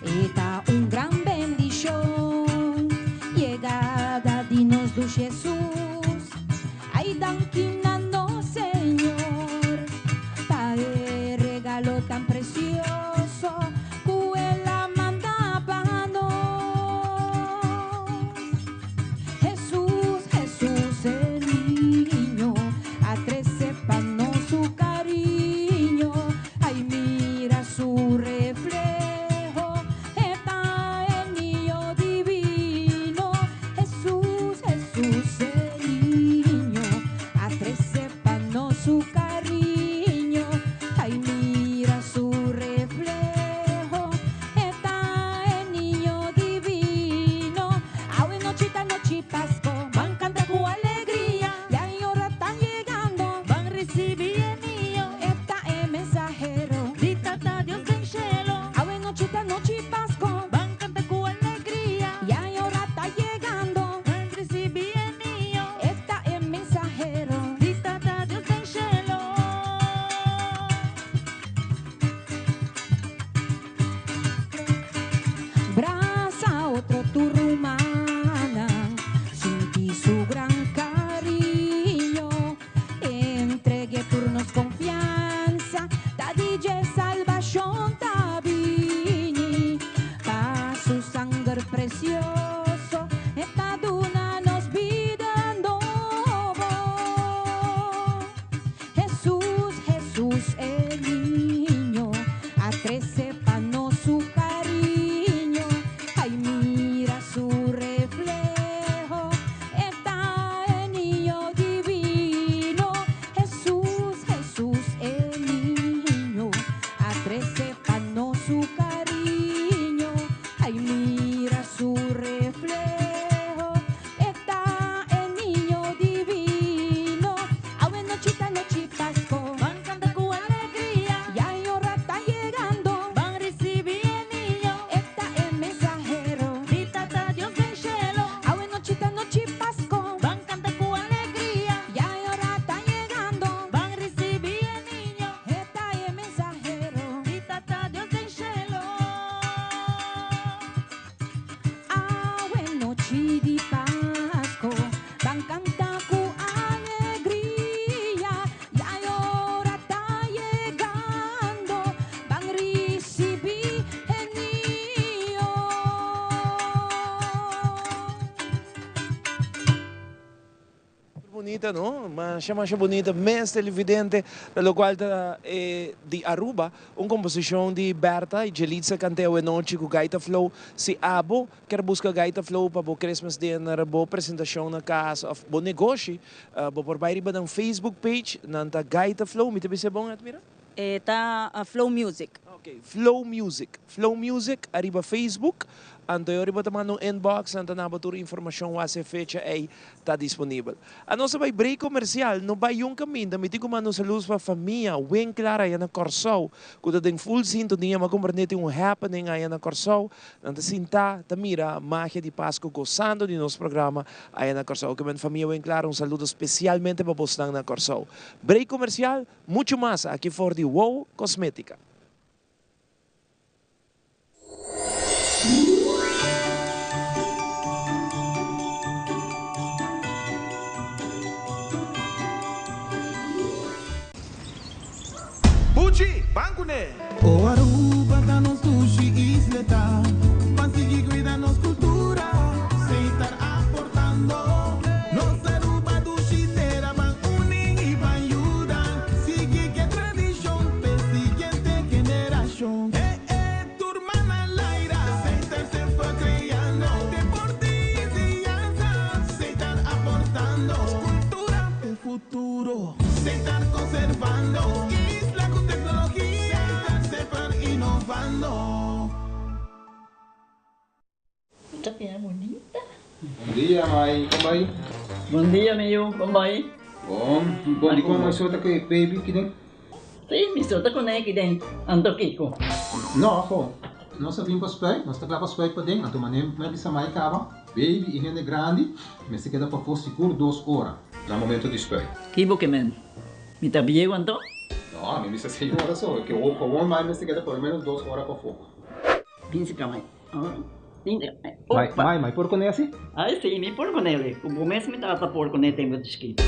e ta un gran bendicion. Yegada di nos dushi Jesus, ay danki na nos Señor pa e regalo tan precioso cu El a manda pa nos. Jesús, Jesús el niño, a trece pa nos su cariño. Ay, mira su reflejo, e ta el niño divino. Jesús, Jesús el niño, a trece pa nos su cariño. Ay, mira su reflejo, e ta el niño divino. Awe nochi ta nochi Pasco, ban canta cu alegria. Ya e ora ta yegando, ban ricibi e niño. E ta e mensahero di Tata Dios den cielo. Awe nochi ta nochi Pasco, ban canta cu alegria. Ya e ora ta yegando, ban ricibi e niño. E ta e mensahero di Tata Dios den cielo. Brasa otro tur rumannan, sinti su gran cariño, entregue tur nos confiansa, ta di dje salbacion ta bini, pa su sanger precioso e ta duna nos bida nobo. Jesús, Jesús el niño, a trece pa nos su cariño. Ay, mira su reflejo, e ta el niño divino. Jesús, Jesús el niño, a trece pa nos su cariño. Ay, mira su reflejo, e ta el niño divino. Awe nochi ta nochi Pasco. Ban canta cu alegria. Ya e ora ta yegando. Ban ricibi e niño. E ta e mensahero. Di Tata Dios den cielo. Awe nochi ta nochi Pasco. Ban canta cu alegria. Ya e ora ta yegando. Ban ricibi e niño. E ta e mensahero. Di Tata Dios den cielo. Awe nochi di Pasco, ban canta cu alegria, ya e ora ta yegando, ban ricibi e Niño. Bunita no? Masha masha bunita mes televidente ta locual ta e di Aruba un composicion di Bertha y Jelitza cante awe nochi cu Gaita Flow si abo kier busca Gaita Flow pa bo Christmas dinner bo presentacion na cas of bo negoshi bo por bay riba nan Facebook page nan ta Gaita Flow mi ta bisa e bon Edmira? E ta Flow Music. Ok, Flow Music. Flow Music ariba Facebook. Anto e ora bo ta manda un inbox, nan ta nabo tur informacion wak e fecha ey ta disponibel. Anos a bay break comercial, no bay yun caminda, mi tin cu manda un saludos pa famia Winklar aya na Corsou, cu ta den full sintonia, mi a comprende tin un happening aya na Corsou, nan ta sinta ta mira Magia di Pasco gozando di nos programa aya na Corsou. Oke men famia Winklar un saludo specialmente pa bosnan na Corsou. Break comercial, mucho mas aki for di Wow Cosmetica. Buchi, ban kuné! O Aruba ta nos dushi isla ta Ban sigui cuida nos cultura Seitar aportando Nos Aruba dushi tera Ban uni y ban yuda Sigui ke tradicion P'e siguiente generacion E e tur man al aire Seitar semper creando Deporte y enseñanza Seitar aportando Cultura p'e futuro Seitar conservando Isla cu tecnologia Seitar semper innovando. Ta bira bunita. Bon dia mai, kon bai? Bon dia mi yu, kon bai? Bon, bon dikon mai so ta ku e baby kiden? Si, mi so ta kuné kiden, anto kiko? No, ho, nos a bin pa spuit, nos ta kla pa spuit paden, anto manera mi a bisa mai kaba, baby i hende grandi mester keda pafó sigur dos ora na momento di spuit. Ki bo ke men? Mi ta bieu anto? No, mi bisa señora so, ke gewoon mai mester keda por lo menos dos ora pafó. Bin si ka mai. Mai, mai, mai por kuné asi? Ai si, mi por kuné li. Ku bo mes mi tata por kuné tempu di chikito.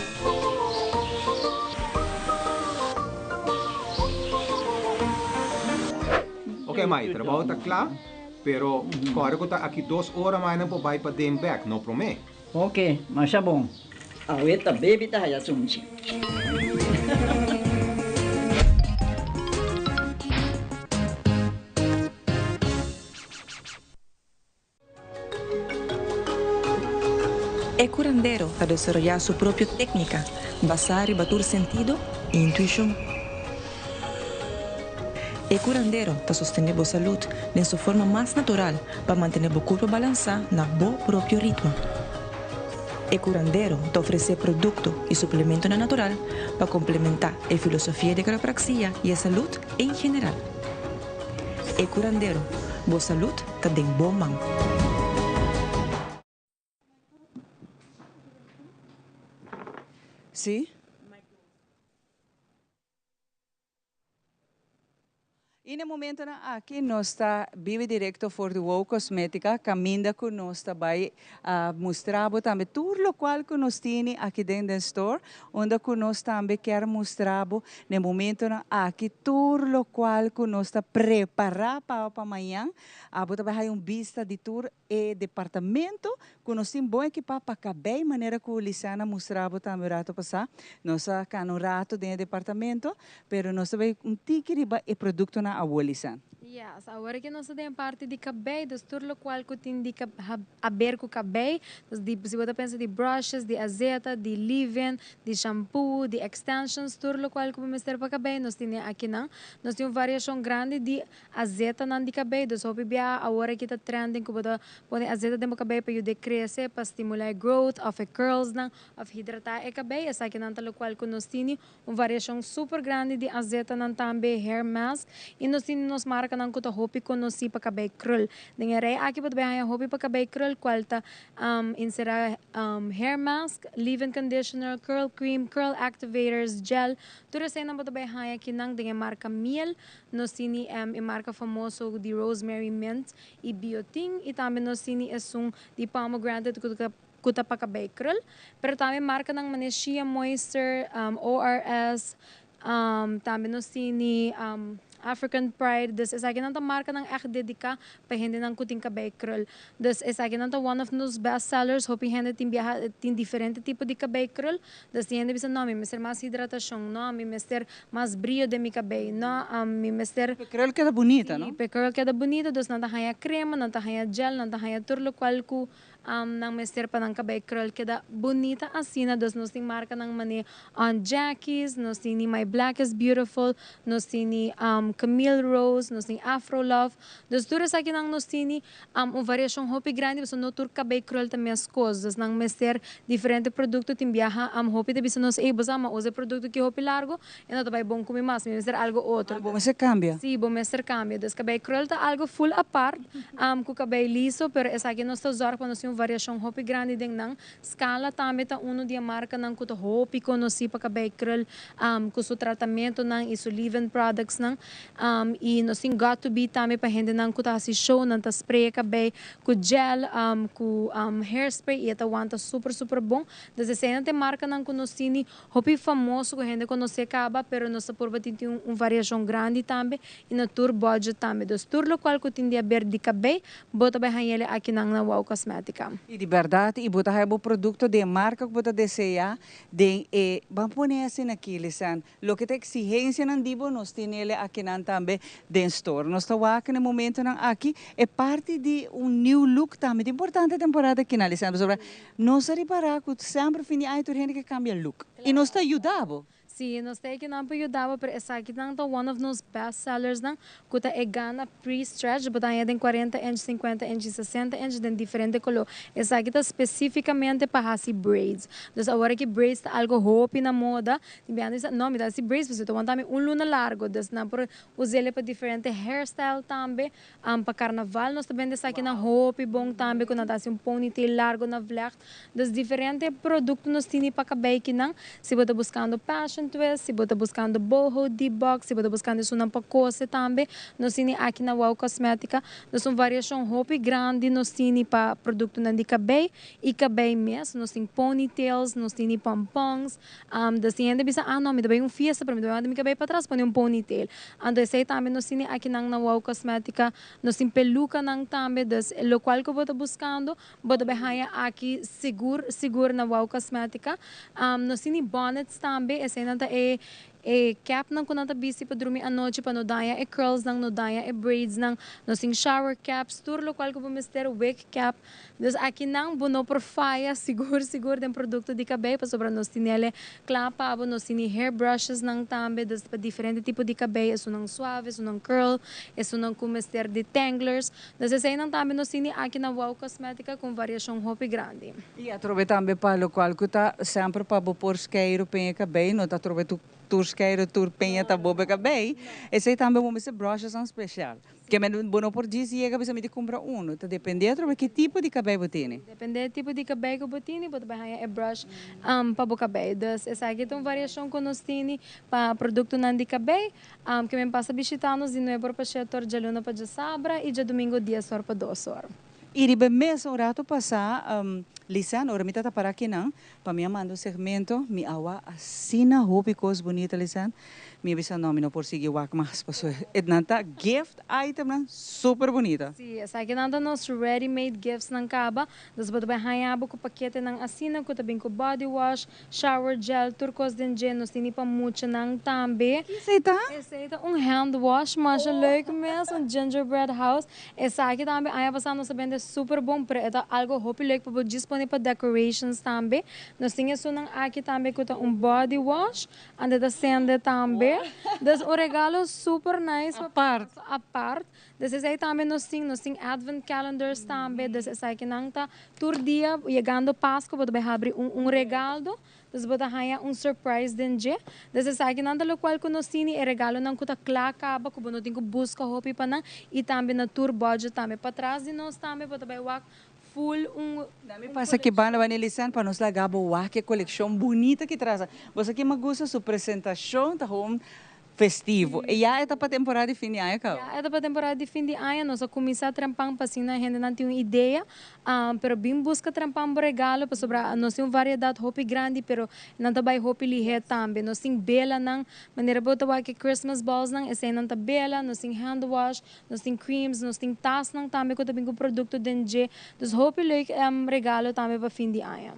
Ok mai, trabou ta kla, pero kòrda ku ta aki dos ora mai nan por bai paden bèk, no promé. Ok, masha bon. Awe ta baby ta haya sunchi. E curandero ta desaroyá su propio técnica basá riba tur sentido i intuishon. E curandero ta sostené bo salud den su forma mas natural pa mantené bo curpa balansá na bo propio ritmo. E curandero ta ofresé producto i suplementonan natural pa complementá e filosofia di quiropraxia i e salud en general. E curandero, bo salud ta den bo man. Sí. I na e momentonan aki nos ta bibi directo for di Wow Cosmetica caminda cu nos ta bay mustra bo tambe tur locual cu nos tini aki den den store unda cu nos tambe kier mustra bo na e momentonan aki tur locual cu nos ta prepara pa bo pa mañan. Abo ta bay haya un bista di tur e departamento cu nos tin bon ekipa pa cabey manera cu Lisiana mustra bo tambe un rato pasa. Nos a cana un rato den e departamento, pero nos ta bay un tiki riba e productonan awo, Lisiana. Yes, awor ki nos ta den e parti di cabey, dus tur locual cu tin di haber cu cabey, dus di si bo ta pensa di brushes, di azeta, di leave-in, di shampoo, di extensions, tur locual cu bo mester pa cabey nos tin e akinan. Nos tin un variacion grandi di Azetanan di cabey, dus hopi biaha awor aki ta trending cu bo ta pone azeta den bo cabey pa yuda e crece, pa stimula e growth of e curlsnan of hidrata e cabey, esakinan ta locual cu nos tini un variacion super grandi di azetanan tambe, hair mask, y nos tini nos marcanan cu ta hopi conoci pa cabey krul. Den e rey aki bo ta bay haya hopi pa cabey krul cual ta encera hair mask, leave-in conditioner, curl cream, curl activators, gel, tur eseynan bo ta bay haya akinan den e marca Miel. Nos tini e marka famoso di rosemary, mint i biotin i tambe nos tini esun di pomegranate ku ta pa kabei krul. Pero tambe markanan manera Shea Moisture, ORS, tambe nos tini African Pride. Dus esakinan ta markanan ègt dediká pa hendenan ku tin kabei krul. Dus esakinan ta one of nos best sellers. Hopi hende tin biaha tin diferente tipo di kabei krul. Dus tin hende bisa, no, mi mester mas hidratashon, no, mi mester mas brio den mi kabei, no, mi mester. P'e krul keda bunita, no? Sí, p'e krul keda bunita, dus nan ta haña krema, nan ta haña gel, nan ta haña tur lokual ku nan mester pa nan kabei krul keda bunita asina. Dus nos tin markanan manera Aunt Jackie's, nos tini My Black is Beautiful, nos tini. Camille Rose, nos tin Afro Love. Dus tur esakinan nos tini un variashon hopi grandi pasobra no tur kabei krul ta meskos. Dus nan mester diferente produkto. Tin biaha hopi ta bisa nos, ey bo sa ma usa e produkto ki hopi largo e no ta bai bon ku mi mas, mi mester algo otro. Ah, bo mester kambia? Si, bo mester kambia. Dus kabei krul ta algo full apart ku kabei liso, pero esaki nos ta zorg pa nos tin un variashon hopi grandi den nan. Scala tambe ta uno di e markanan ku ta hopi konosí pa kabei krul ku su tratamentonan i su leave-in productsnan. I nos tin Got To Be tambe pa hendenan ku ta hasi show, nan ta spray e kabei ku gel, ku hairspray i e ta wanta super super bon. Dus eseinan ta e markanan ku nos tin di hopi famoso ku hende konosé kaba, pero nos ta purba tin tin un variashon grandi tambe i na tur budget tambe. Dus tur lokual ku tin di aber di kabei, bo ta bai hañ'el akinan na Wow Cosmetica. I di bèrdat i bo ta haña bo produkto den e marka ku bo ta deseá den e, ban pone asina aki, Lisanne, Loke ta exigencianan di bo nos tin ele akinan tambe den store. Nos ta wak na e momentonan aki e parti di un new look tambe ta importante temporada aki na Lisandro pasobra nos a ripara cu semper fin di aña tur hende ke cambia look y nos ta yuda bo. Si, nos ta akinan pa yuda bo pero esakinan ta one of nos best sellersnan cu ta e Gana Pre-stretch, bo ta haña den cuarenta inch, cincuenta inch y sesenta inch den diferente color. Esaki ta specificamente pa haci braids. Dus awor aki braids ta algo hopi na moda. Tin biaha nan bisa, no, mi ta haci braids pasobra ta wanta mi un luna largo. Dus nan por us'ele pa diferente hairstyle tambe. Pa carnaval nos ta bende esakinan hopi bon tambe cu nan ta haci un ponytail largo na vlecht. Dus diferente producto nos tini pa cabey kinan. Si bo ta buscando passion twist, si bo ta buscando boho, deep box, si bo ta buscando esunnan pa cose tambe, nos tini aki na Wow Cosmetica. Nos un variacion hopi grandi nos tini pa productonan di cabey y cabey mes. Nos tin ponytails, nos tini pompons. Dus tin hende bisa, ah no, mi ta bay un fiesta pero mi ta bay manda mi cabey patras pone un ponytail. Anto esey tambe nos tini akinan na Wow Cosmetica. Nos tin pelucanan tambe, dus locual cu bo ta buscando, Bo ta bay haña aki sigur sigur na Wow Cosmetica. Nos tin di bonnets tambe, eseinan ta e e capnan cu nan ta bisti pa drumi anochi pa no daña e curlsnan, no daña e braidsnan. Nos tin shower caps, tur locual cu bo mester, wig cap. Dus akinan bo no por faya sigur sigur den producto di cabey pasobra nos tinele cla pa bo. Nos tin di hair brushesnan tambe, dus pa diferente tipo di cabey, esunnan suave, esunnan curl, esunnan cu mester detanglers. Nos eseinan tambe nos tini aki na Wow Cosmetica cu un variacion hopi grandi. Y atrobe tambe pa locual cu ta semper pa bo por skeiro peña cabey, no ta atrobe tu tur skeiro tur peña ta bobe cabey, esey tambe bo mester brushes-nan special. Ke men bo no por djis yega bisa mi di cumpra uno, ta depende atrobe ki tipo di cabey bo tini. Depende e tipo di cabey cu bo tini bo ta bay haña e brush pa bo cabey. Dus esaki ta un variacion cu nos tini pa productonan di cabey. Ke men pasa bishita nos di nuebe or pa shete or, djaluna pa djasabra i djadumingo dies or pa dos or. I riba e mes un rato pasá, Lisanne, ora mi ta ta pará akinan, pa mi a manda un segmento, mi a wak asina hopi kos bunita, Lisanne. Mi a bisa, no, mi no por sigui wak mas, pasobra e nan ta gift itemnan super bunita. Sí, esakinan ta nos ready made giftsnan kaba. Dus bo ta bai haña bo ku paketenan asina ku ta bin ku body wash, Shower gel tur kos den dje nos tini pa muchanan tambe. Ki esei ta? Esei ta un hand wash masha leuk mes, un gingerbread house. Esaki tambe aña pasa nos a bende super bon pero e ta algo hopi leuk pa bo djis pone pa decorations tambe. Nos tin esunnan aki tambe ku ta un body wash ante ta sende tambe. Dus un regalo super nice pa Apart. Apart. Dus esei tambe nos tin, nos tin advent calendars tambe, dus esakinan ta tur dia yegando Pasco bo ta bai habri un un regaldo, dus bo ta haña un surprise den dje. Dus esakinan ta locual cu nos tin y e regalonan cu ta cla caba cu bo no tin cu busca hopi pa nan y tambe na tur budget tambe. Patras di nos tambe bo ta bai wak full un Mi pasa ki banda bai Nelizan pa nos laga bo wak e coleccion bunita ki traza. Bo sa ki mi a gusta su presentacion ta gewoon Festivo. E ya e ta pa temporada di fin di aña kaba? Ya e ta pa temporada di fin di aña. Nos a kuminsá trempan pa asina hendenan tin un idea. Pero bin buska trempan bo regalo pasobra nos tin un variedat hopi grandi pero nan ta bai hopi lihé tambe. Nos tin belanan, manera bo ta wak e Christmas balls-nan, eseinan ta bela. Nos tin hand wash, nos tin creams, nos tin tasnan tambe ku ta bin ku produkto den dje. Dus hopi leuk regalo tambe pa fin di aña.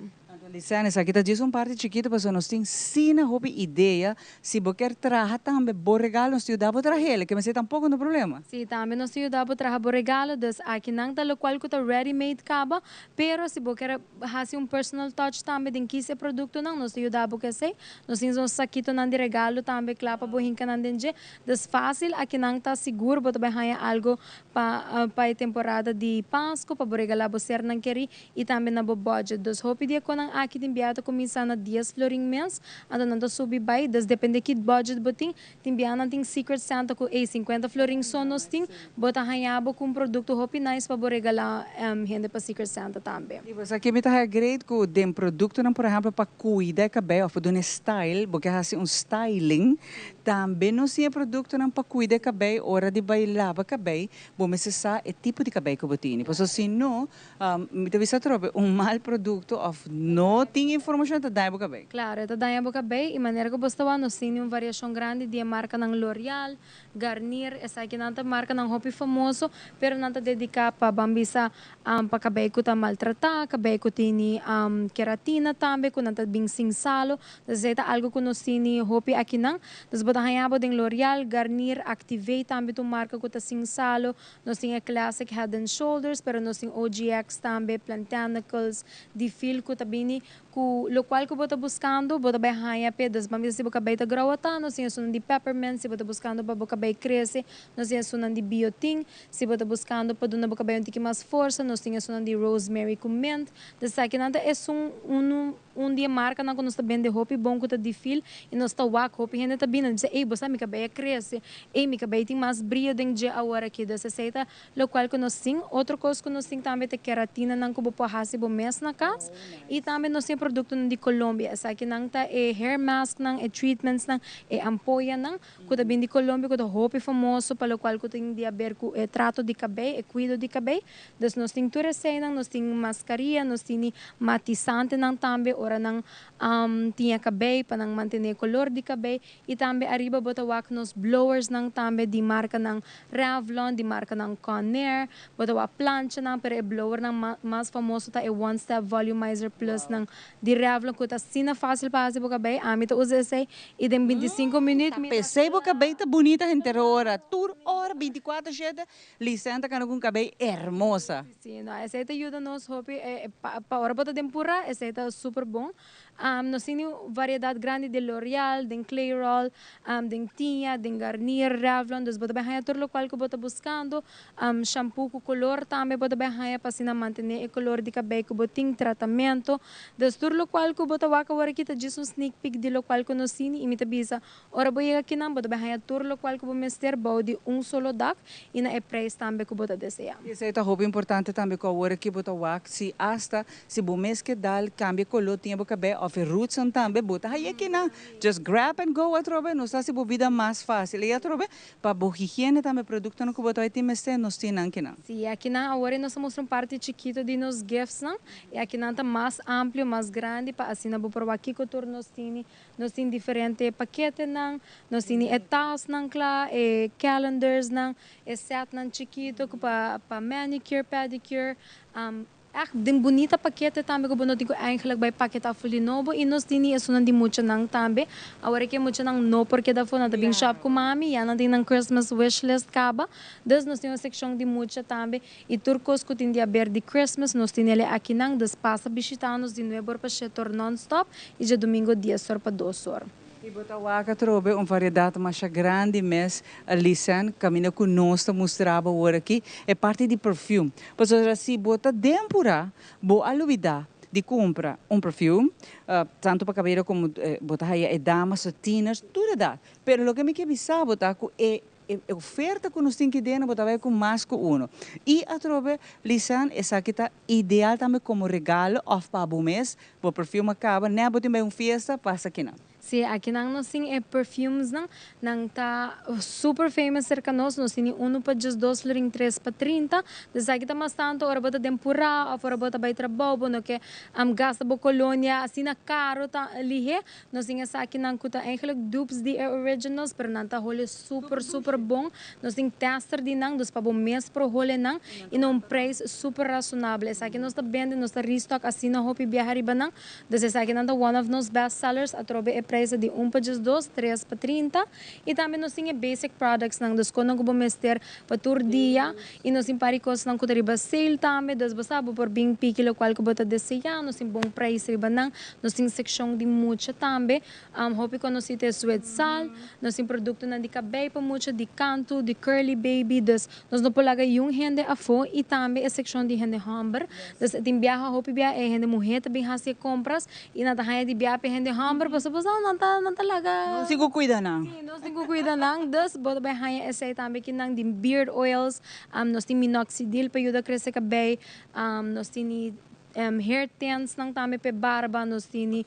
Lisanne, esaki ta djis un parti chikito pasobra nos tin sina hopi idea, si bo kier traha tambe bo regalo nos ta yuda bo trahel, ke mester tampoco no problema. Si, tambe nos ta yuda bo traha bo regalo, dus aki nan ta locual cu ta ready made caba, pero si bo kier haci un personal touch tambe den kis e productonan nos ta yuda bo cu esey, nos tin nos sakitonan di regalo tambe cla pa bo hinca nan den dje, dus facil aki nan ta sigur bo ta bay haya algo pa pa e temporada di Pasco pa bo regala bo sernan keri I tambe na bo budget. Dus hopi di e konan aki tin biaha ta kuminsá na dies florin mes, anto nan ta subi bai. Dus depende ki budget bo tin. Tin biaha nan tin secret santa ku ey sinkuenta florin so nos tin. Bo ta haña bo ku un produkto hopi nice pa bo regalá hende pa secret santa tambe. I bo sa ke mi ta haña great ku den produktonan por ehèmpel pa kuida e kabei òf pa duna e style, bo ke hasi un styling, tambe nos tin e produktonan pa kuida e kabei ora di bai laba kabei, bo mester sa e tipo di kabei ku bo tini. Pasobra si no, Mi ta bisa atrobe, un mal produkto òf no tin informashon ta daña bo kabei. Klaro, e ta daña bo kabei i manera ku bo sta wak nos tin un variashon grandi di e markanan L'Oreal, Garnier, esakinan ta markanan hopi famoso, pero nan ta dediká pa ban bisa pa kabei ku ta maltratá, kabei ku tini keratina tambe ku nan ta bin sin salo, dus esei ta algu ku nos tini hopi akinan. Dus bo ta haña bo den L'Oreal, Garnier, Activate tambe ta un marka ku ta sin salo, Nos tin e classic Head and Shoulders, pero nos tin OGX tambe, Plantanicals, Difil cu ta bini cu locual cu bo ta buscando, bo ta bay haya p'e. Dus ban bisa si bo cabey ta grauwata, nos tin esunnan di peppermint, si bo ta buscando pa bo cabey crece, nos tin esunnan di biotin, si bo ta buscando pa duna bo cabey un tiki mas forsa, nos tin esunnan di rosemary cu mint. Dus esakinan ta esun unu. Un di e markanan ku nos ta bende hopi bon ku ta difil i nos ta wak hopi hende ta bini bisa ey bo sa mi kabei a krese, ey mi kabei tin mas brio den dje awor aki. Dus esei ta lokual ku nos tin. Otro kos ku nos tin tambe ta keratinanan ku bo por hasi bo mes na kas i tambe nos tin e produktonan di Colombia. Esakinan ta e hair masknan, e treatmentsnan, e ampoyanan ku ta bini di Colombia ku ta hopi famoso pa lokual ku tin di aber ku e trato di kabei, e kuido di kabei. Dus nos tin tur eseinan, nos tin mascaria, nos tini matisantenan tambe ora nan tiña cabey pa nan mantene e color di cabey y tambe ariba bo ta wak nos blowersnan tambe di marcanan Revlon, di marcanan Conair, bo ta wak planchanan pero e blowernan mas famoso ta e One Step Volumizer Plus nan di Revlon cu ta asina facil pa haci bo cabey, ami ta usa esey y den bintisinco minuut mi ta P'esey bo cabey ta bunita henter ora, tur ora, binticuatro shete, Lisanne ta cana cu un cabey hermosa. Si, no, esey ta yuda nos hopi, pa ora bo ta den pura, esey ta super bon. Nos tin un variedad grandi den L'Oreal, den Clairol, den Tiña, den Garnier, Revlon, dus bo ta bay haña tur locual cu bo ta buscando. Shampoo cu color tambe bo ta bay haña pa asina mantene e color di cabey cu bo tin, tratamento. Dus tur locual cu bo ta wak awor aki ta djis un sneak peek di locual cu nos tin y mi ta bisa Ora bo yega kinan bo ta bai haña tur lokual ku bo mester bou di un solo dak i na e preis tambe ku bo ta deseá. I esei ta hopi importante tambe ku awor aki bo ta wak si asta si bo mes ke dal kambia koló tin bo kabei òf e rootsnan tambe bo ta haña kinan. Just grab and go atrobe nos ta hasi bo bida mas fásil i atrobe pa bo higiene tambe produktonan ku bo ta bai tin mester nos tin nan kinan. Si, akinan awor nos ta mustra un parti chikitu di nos giftsnan i akinan ta mas amplio, mas grandi pa asina bo por wak kiko tur nos tini. Nos tin diferente paketenan, nos tin e tasnan kla, e calendarsnan, e setnan chikito ku pa pa manicure, pedicure, ègt den bunita pakete tambe ku bo no tin ku eigenlijk bai paketa aful di nobo i nos tin esunnan di muchanan tambe. Awor ke muchanan no por keda afó, nan ta bin shop ku mami, ya nan tin nan Christmas wishlist kaba, dus nos tin un sekshon di mucha tambe. I tur kos ku tin di aber di Christmas nos tin el'e akinan, dus pasa bishita nos di nuebe or pa shete or non-stop i djadumingo dies or pa dos or. I bo ta wak atrobe un variedat masha grandi mes, Lisanne, kaminda ku nos ta mustra bo awor aki e parti di perfume. Pasobra si bo ta den purá, bo a lubidá di kumpra un perfume, tantu pa kabero komo bo ta haya e damas, e tieners, tur edat. Pero loke mi ke bisa bo ta ku e E oferta ku nos tin ki dena bo ta bai ku mas ku uno. I atrobe, Lisanne, esaki ta ideal tambe komo regalo òf pa bo mes. Bo perfume a kaba, nè bo tin bai un fiesta, pasa kinan. Si, aki nan nos tin e perfumes nan, nan ta super famous cerca nos, nos tini uno pa 12 florin, tres pa 30. Dus aki ta mas tanto ora bo ta den pura of ora bo ta bay trabou, bo no ke gasta bo colonia asina caro ta lihe. Nos tin esaki nan cu ta eigenlijk dupes di e originals, pero nan ta hole super super bon. Nos tin tester di nan, dus pa bo mes pro hole nan y na un prijs super razonabel. Esaki nos ta bende, nos ta restock asina hopi biaha riba nan. Dus esakinan ta one of nos best sellers, atrobe e prijs ta di un pa 12, tres pa 30. Y tambe nos tin e basic products nan, dus kono ku bo mester pa tur dia. Y nos tin par di kosnan ku ta riba sale tambe, dus bo sa bo por bin piki lokual ku bo ta desea, nos tin bon prijs riba nan. Nos tin sekshon di mucha tambe, hopi konosí ta e Zwitsal, nos tin produktonan di kabei pa mucha, di kantu, di curly baby, dus Nos no por laga yun hende afó i tambe e sekshon di hende hòmber. Dus tin biaha hopi bia e hende muhé ta bin hasi e kompras i nan ta haña di bia pa e hende hòmber pasobra bo sa nan ta nan ta laga. Nos tin ku kuida nan. Sí, nos tin ku kuida nan. Dus bo ta bai haña esei tambe ki nan di beard oils, nos tin minoxidil pa yuda krese kabei, nos tini Hair tints nan tambe p'e barba nos tini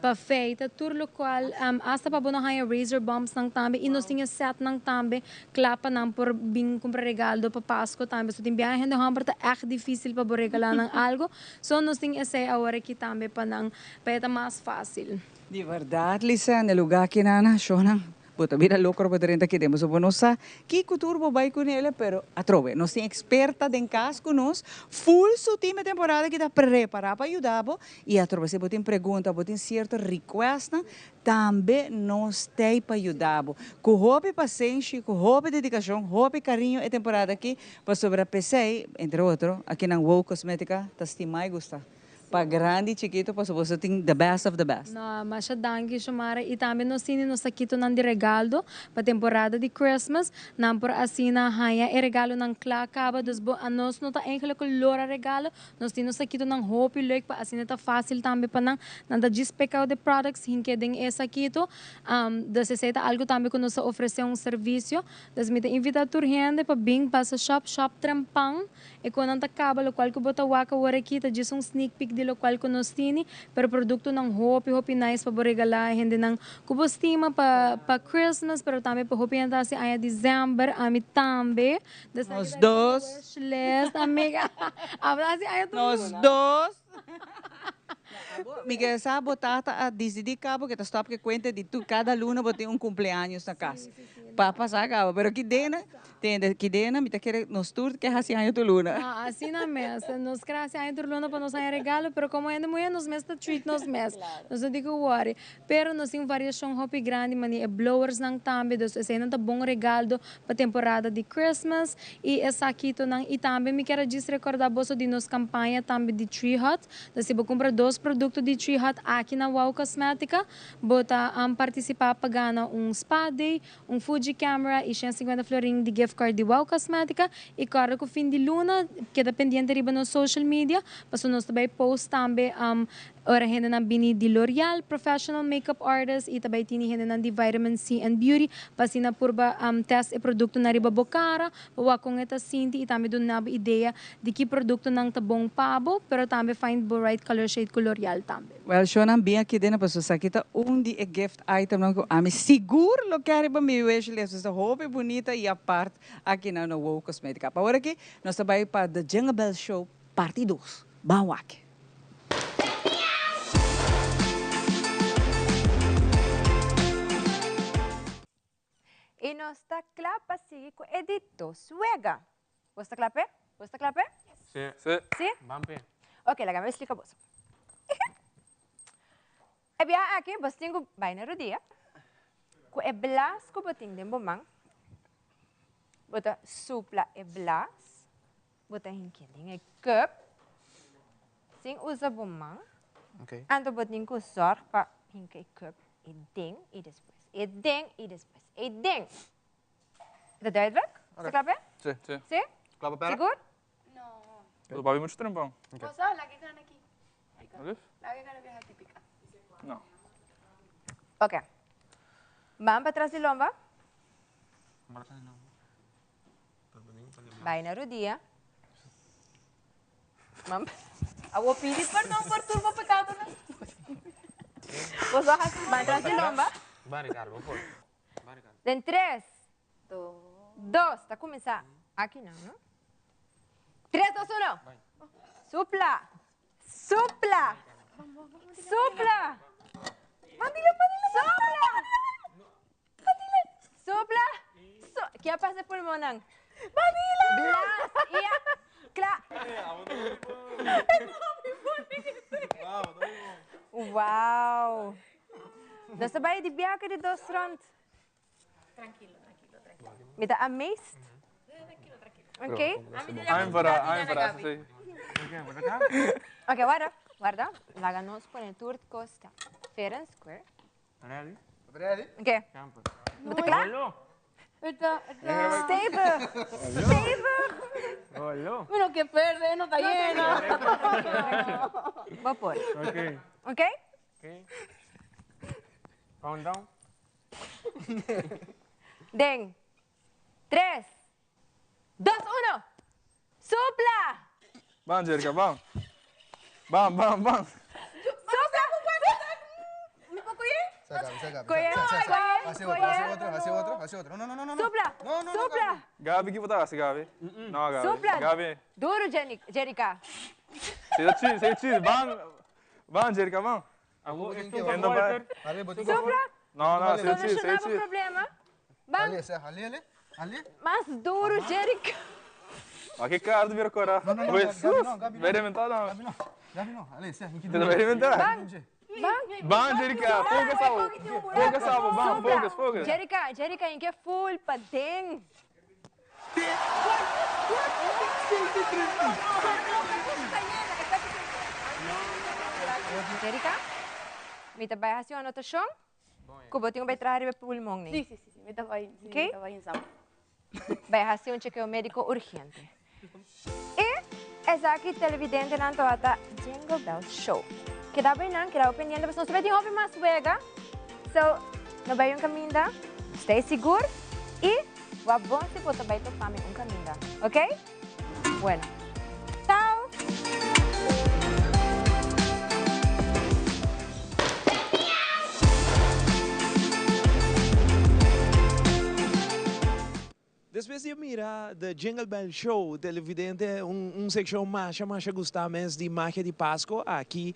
pa feita tur locual hasta pa bo no haya razor bumps nan tambe y nos tin e set nan tambe cla pa nan por bin cumpra regaldo pa Pasco tambe so tin biaha hende homber ta echt dificil pa bo regala nan algo so nos tin esey awor aki tambe pa nan pa e ta mas facil. Di berdad Lisa, na e lugar aki nan shownan Bo ta bira loko ora bo drenta aki den pasobra bo no sa kiko tur bo bai kunele pero atrobe nos tin eksperta den kas ku nos full su team e temporada aki ta prepara pa yuda bo i atrobe si bo tin pregunta bo tin sierto requestnan tambe nos tei pa yuda bo ku hopi pasenshi ku hopi dedikashon hopi kariño e temporada aki pasobra p'esei entre otro akinan Wow Cosmetica ta stima i gusta. Pa grandi y chikito pasobra boso tin the best of the best. No, masha danki Shomara y tambe nos tini nos sakitonan di regaldo pa temporada di Christmas, nan por asina haña e regalonan kla kaba, dus bo nos no ta eigenlijk lora regalo, nos tin nos sakitonan hopi leuk pa asina ta facil tambe pa nan, nan ta djis pick out the products hinke den e sakito, dus esey ta algo tambe ku nos ta ofrece un servicio, dus mi ta invita tur hende pa bin pasa shop, shop Trempan. E konan ta kaba lokual ku bo ta wak awor aki ta djis un sneak peek di lokual ku nos tini, pero produktonan hopi hopi nice pa bo regalá hendenan ku bo stima pa pa Christmas pero tambe pa hopi hende ta hasi aña December, ami tambe. Nos dos. Wishlist amiga. Abo ta hasi aña tur Nos luna. dos. Mi ke sa bo tata a disidí kabo ke ta stòp ke kuenta di tur kada luna bo tin un kumpleaños na kas. Pa pasa kaba pero kidena Tende, kidena mi ta kere nos tur ke hasi aña tur luna. Ah, asina mes. Nos kere hasi aña tur luna pa nos haña regalo, pero como hende muhé nos mes ta treat nos mes. Nos no tin ku worry. Pero nos tin variashon hopi grandi mane e blowersnan tambe, dus eseinan ta bon regaldo pa temporada di Christmas i esakitonan. I tambe mi kier a djis recorda boso di nos campaña tambe di Tree Hut. Dus si bo cumpra dos producto di Tree Hut aki na Wow Cosmetica, bo ta participa pa gana un spa day, Un Fuji camera y 150 florin di gift card di Wow Cosmetica y corda cu fin di luna keda pendiente riba nos social media paso nos ta bay post tambe ora hendenan bini di L'Oreal professional makeup artist y ta bay tini hendenan di Vitamin C and Beauty pa asina purba test e productonan riba bo cara pa wak con e ta sinti y tambe duna bo idea di ki productonan ta bon pa bo pero tambe find bo right color shade cu L'Oreal tambe. Well shownan bin aki den paso esaki ta un di e gift itemnan ku ami sigur lo kere riba mi wishlist. Esta hopi bunita y apart aki na no Wow Cosmetica. Pa ora aki nos ta bay pa The Jingle Bell Show parti dos. Ban wak. Y nos ta cla pa sigui cu e di dos wega. Bos ta cla p'e? Bos ta cla p'e? Si. Si. Si? Ban p'e. Ok, laga mi explica boso. E biaha aki bos tin cu bay na rodia cu e blas cu bo tin den bo man. Bo ta supla e blas, bo ta hinkia den e cup sin usa bo man. Ok. Anto bo tin cu zorg pa hinka e cup e den y despues e den y despues e den. Is dat duidelijk? Is dat klaar p'e? Si. Si. Si? Klaar pa pera? Sigur? No. Lo papi mucho trempon. Ok. Bo sa, laga e gana aki. Alif? Laga e gana biaha típica. No. Ok. Man pa tras di lomba. Bai na rudia. Man Awo pidi perdon por tur bo pekadonan. Boso ban tras di lomba. Ban Ricardo, por. Den tres, dos, ta kuminsá aki nan, no? Tres, dos, uno. Supla, supla, supla. Supla. Supla. Su Ke a pasa e pulmonnan? Blas i a kla. Wow. Nos ta bai di biaha di dos rond. Trankilo, trankilo, trankilo. Mi ta amazed. Ok. I'm para, I'm para, sí. Ok, warda, warda. Laga nos pone tur kos ta fair and square. Ready? Ready? Ok. Bo ta kla? Stevig! Stevig! Hallo. Mi no ke perde, no ta yena. Bo por. Ok. Ok? Ok. Countdown. Den tres, dos, uno! Supla! Ban, Jerika, ban. Ban, ban, ban. Supla! Mi por koye? Koye, koye, koye. Hasi otro, hasi otro, hasi otro. No, no, no, no. Supla! Supla! Gabi, ki bo ta hasi, Gabi? No, Gabi. Supla! Gabi. Duro, Jerika. Sea chill, sea chill. Ban, ban, Jerika, ban. Supla! No, no, sea chill, sea Soluciona bo chill. problema. Ban. Mas duro, Jerika. Aki cara di bira cora. No, no, no, Jesus, Gabi no, Gabi no. Bai rementá no. Gabi no, Gabi no. Ale, sea, Te ta bai rementá. Ban. Ban. Ban, Jerika, focus abo. Focus abo, ban, focus, focus. Jerika, Jerika, in ke full paden. Jerika, mi ta bai hasi un anotashon ku bo tin ku bai traha riba e pulmon ni. Sí, sí, sí, mi ta bai, sí, Ok? mi ta bai insam. Bai hasi un chekeo médiko urgente. E esaki televidentenan tabata Jingle Bell Show. Keda bai nan, keda bo pendiente pasobra nos ta bai tin hopi mas wega. So, no bai un kaminda, stay sigur i wak bon si bo ta bai topa mi un kaminda. Ok? Bueno. Chao! Despues di a mira The Jingle Bell Show, televidente, un un seccion masha masha gusta mes di Magia di Pasco aki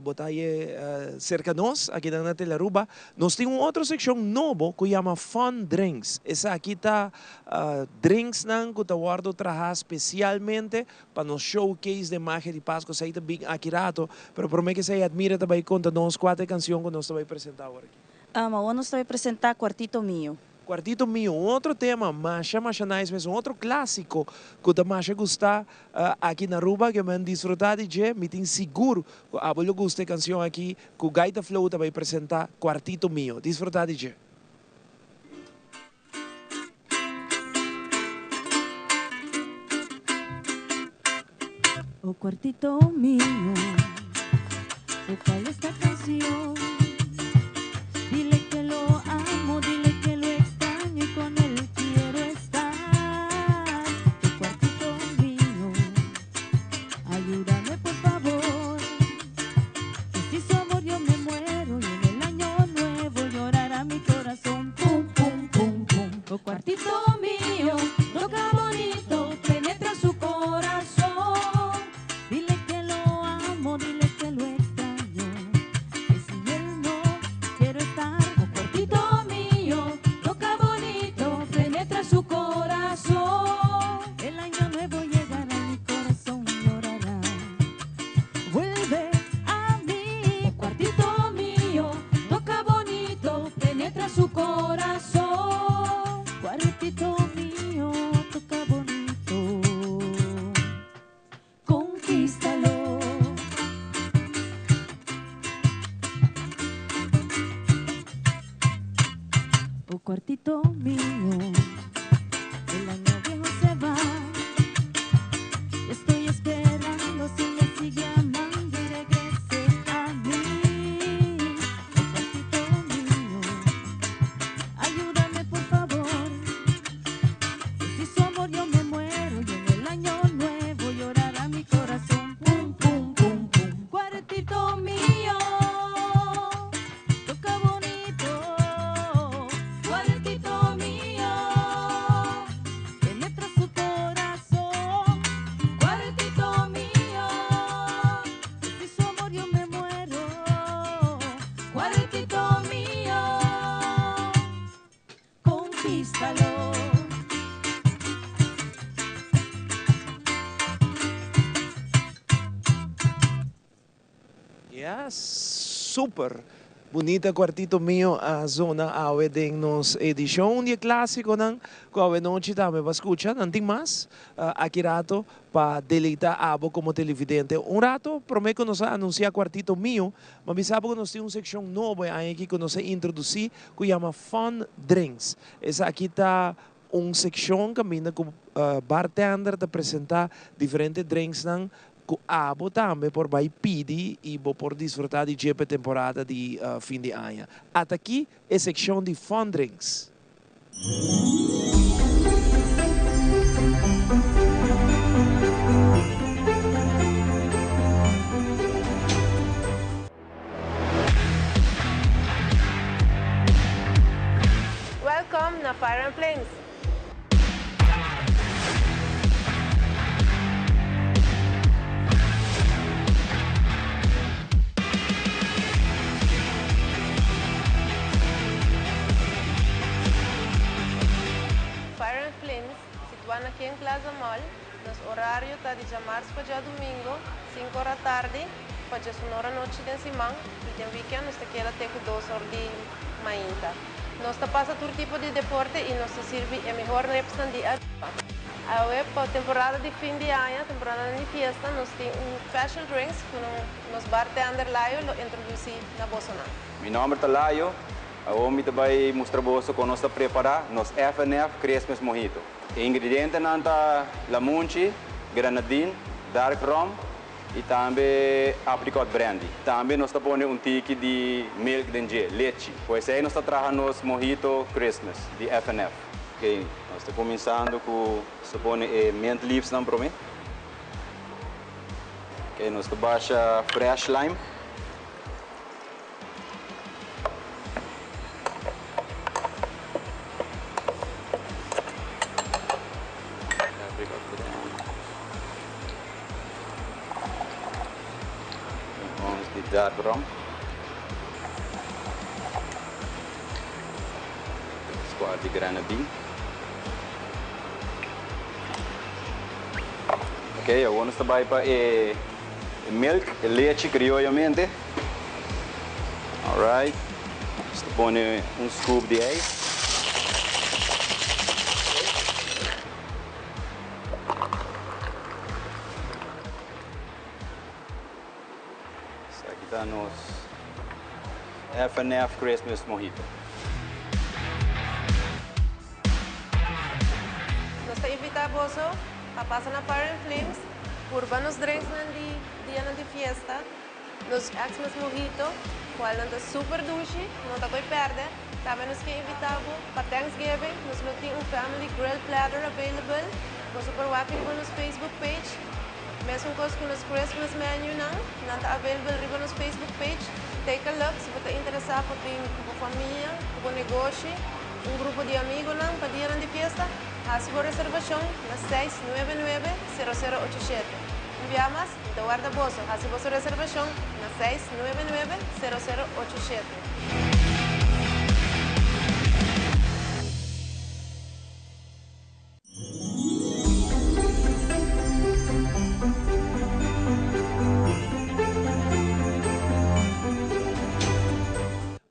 bo ta haye cerca nos aki nan na Telearuba. Nos tin un otro seccion nobo cu yama Fun Drinks. Esaki ta drinksnan cu ta wordo traha specialmente pa nos showcase den Magia di Pasco. Esey ta bin aki rato, pero prome cu esey Admira ta bay conta nos cua ta e cancion cu nos ta bay presenta awor aki. Awor nos ta bay presenta Cuartito Mio. Cuartito Mio, un otro tema masha masha nice mes, un otro clasico cu ta masha gusta aki na Aruba, ke men disfruta di dje, mi tin sigur cu abo lo gusta e cancion aki cu Gaita Flow ta bay presenta, Cuartito Mio. Disfruta di dje. Oh cuartito mío, tócale esta canción. Dile que lo amo, dile que lo extraño y con él quiero estar. Oh cuartito mío, ayúdame por favor. Que sin su amor yo me muero y en el año nuevo llorará mi corazón. Pum, pum, pum, pum. Oh cuartito mío, toca bonito, penetra su corazón. Dile que lo amo, dile que lo extraño, que sin él no quiero estar. Oh cuartito mío, toca bonito, penetra su corazón. El año nuevo llegará y mi corazón llorará. Vuelve a mí, oh cuartito mío, toca bonito, penetra su corazón. Cuartito mío, toca bonito, conquístalo. Oh cuartito mío, el año viejo se va. Estoy esperando si me sigue amando y regrese a mí. Oh cuartito mío, ayúdame por favor. Que sin su amor yo me muero y en el año nuevo llorará mi corazón. Pum, pum, pum, pum. Cuartito mío, Yes, super bunita Cuartito Mio a zona awe den nos edicion. Un di e clasiconan cu awe nochi tambe bo a scucha. Nan tin mas aki rato pa deleita abo como televidente. Un rato prome cu nos a anuncia Cuartito Mio, m'a bisa bo cu nos tin un seccion nobo e aña aki cu nos a introduci cu yama Fun Drinks. Esaki ta un seccion caminda cu bartender ta presenta diferente drinksnan cu abo tambe por bay pidi y bo por disfruta di dje p'e temporada di fin di aña. Ata aki e seccion di Fun Drinks. Welcome na Fire and Flames! Fire and Flames, situá na King Plaza Mall, nos orario ta di djamars pa djadumingo, sinku ora tardi, Pa djesunor anochi den siman y den weekend nos ta keda te cu dos or di mainta. Nos ta pasa tur tipo di deporte y nos ta sirbi e mihor repsnan di Aruba. Awe pa temporada di fin di aña, temporadanan di fiesta, nos tin un special drinks cu nos bartender Layo lo introduci na bosonan. Mi nomber ta Layo, awor mi ta bay mustra boso con nos ta prepara nos FNF Christmas Mojito. E ingredientenan ta lamunchi, grenadine, dark rum, Y tambe apricot brandy. Tambe nos ta pone un tiki di milk den dje, lechi. Cu esey nos ta traha nos mojito Christmas di FNF. Ok, nos ta cuminsando cu nos ta pone e mint leaves nan prome. Ok, nos ta basha fresh lime. Apricot brandy. Un ons di dark rum. Tres kwart di grenadine. Ok, awor nos ta bai pa e milk, e lechi crioyamente. Alright, nos ta pone un scoop di ijs. Esaki ta nos FNF Christmas Mojito. Nos ta invita boso pa pasa na Fire and Flames, purba nos drinksnan di dianan di fiesta, nos Xmas Mojito, cualnan ta super dushi, no ta koe perde. Tambe nos ke invita bo pa Thanksgiving, nos lo tin un family grill platter available. Boso por wak riba nos Facebook page. Mesun kos ku nos Christmas menu nan, nan ta available riba nos Facebook page. Take a look si bo ta interesa pa bin ku bo famia, ku bo negoshi, un grupo di amigonan pa dianan di fiesta, hasi bo reservashon na 699 0087. Un bia mas, mi ta warda boso, hasi boso reservashon na 699 0087.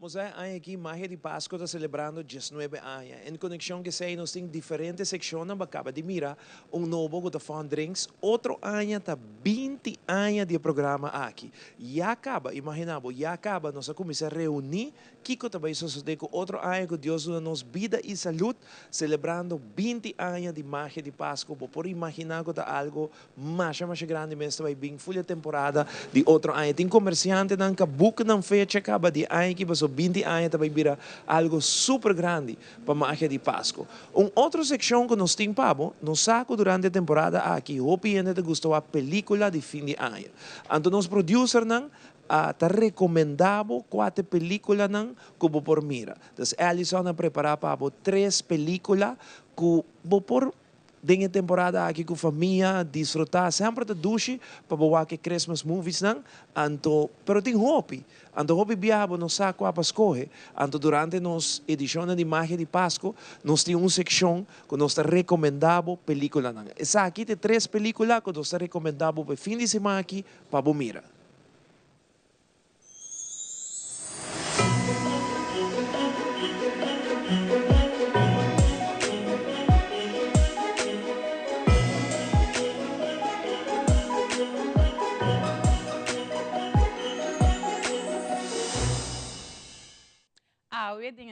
Mosai aña aki Magia di Pasco ta celebrando diesnuebe aña. En conexion cu esey nos tin diferente seccionnan pa caba di mira un nobo cu ta Fun Drinks. Otro aña ta binti aña di e programa aki. Ya caba, imagina bo, ya caba nos a cuminsa reuni Kiko ta bai sosodé ku otro aña ku Dios duna nos bida i salud, selebrando 20 aña di magia di Pasku? Bo por imaginá ku ta algu masha masha grandi mes ta bai bin full e temporada di otro aña. Tin komersiantenan ka boek nan fecha kaba di aña aki pasobra 20 aña ta bai bira algu super grandi pa magia di Pasku. Un otro sekshon ku nos tin pa bo, nos sa ku durante e temporada aki hopi hende ta gusta wak pelíkula di fin di aña. Anto nos producernan A ta recomenda bo cua t'e peliculanan cu bo por mira. Dus Allison a prepara pa bo tres pelicula cu bo por den e temporada aki cu famia disfruta. Semper ta dushi pa bo wak e Christmas moviesnan, anto pero tin hopi. Anto hopi biaha bo no sa cua pa scoge. Anto durante nos edicionnan di Magia di Pasco nos tin un seccion cu nos ta recomenda bo peliculanan. Esaki t'e tres pelicula cu nos ta recomenda bo pa e fin di siman aki pa bo mira.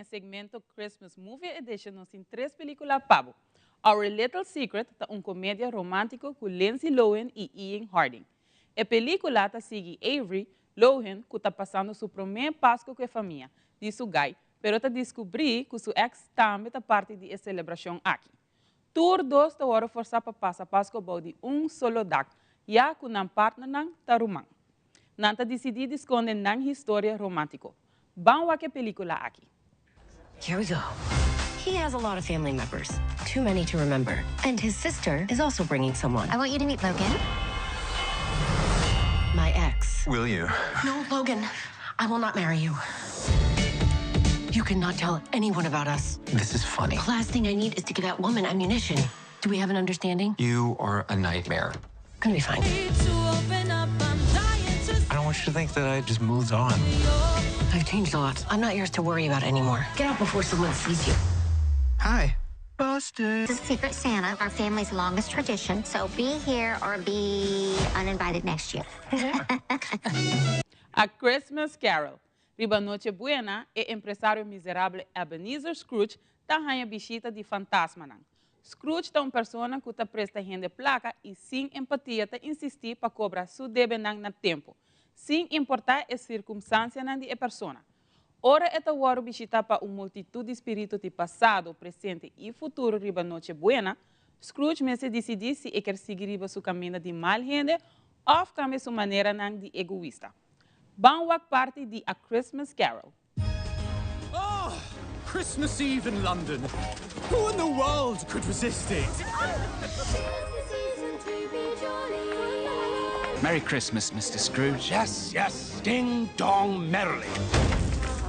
segmento Christmas Movie Edition nos tin tres pelicula pa bo. Our Little Secret ta un comedia romantico cu Lindsay Lohan y Ian Harding. E pelicula ta sigui Avery Lohan cu ta pasando su prome Pasco cu e famia di su guy, pero ta descubri cu su ex tambe ta parti di e celebracion aki. Tur dos ta wòrdu forsá pa pasa Pasku bou di un solo dak, ya ku nan partnernan ta ruman. Nan ta disidí di skonde nan historia romántiko. Ban wak e pelíkula aki. Here we go. He has a lot of family members, too many to remember. And his sister is also bringing someone. I want you to meet Logan. My ex. Will you? No, Logan. I will not marry you. You cannot tell anyone about us. This is funny. The last thing I need is to give that woman ammunition. Do we have an understanding? You are a nightmare. Gonna be fine. I don't want you to think that I just moved on. I've changed a lot. I'm not yours to worry about anymore. Get out before someone sees you. Hi. Busted. This is Secret Santa, our family's longest tradition. So be here or be uninvited next year. A Christmas Carol. Riba Noche Buena, e empresario miserabel Ebenezer Scrooge ta haña bishita di fantasmanan. Scrooge ta un persona ku ta presta hende plaka i sin empatia ta insistí pa kobra su debenan na tempu, sin importá e sirkumstansianan di e persona. Ora e ta wòrdu bishitá pa un multitut di spiritu di pasado, presente i futuro riba Noche Buena, Scrooge mester disidí si e ker sigui riba su kaminda di mal hende òf kambia su maneranan di egoista. Ban wak parti di A Christmas Carol. Oh, Christmas Eve in London. Who in the world could resist it? Merry Christmas, Mr. Scrooge. Yes, yes. Ding dong merrily.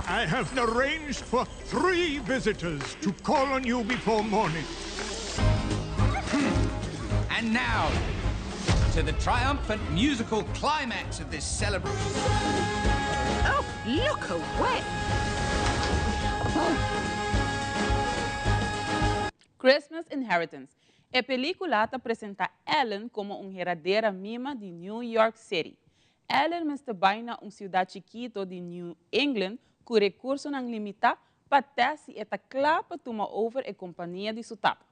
I have arranged for three visitors to call on you before morning. And now, to the triumphant musical climax of this celebration. Oh, look away! Christmas Inheritance. E pelíkula ta presentá Ellen komo un heradera mima di New York City. Ellen mester bai na un siudat chikito di New England ku rekursonan limitá pa tèst si e ta kla pa tuma over e kompania di su tata.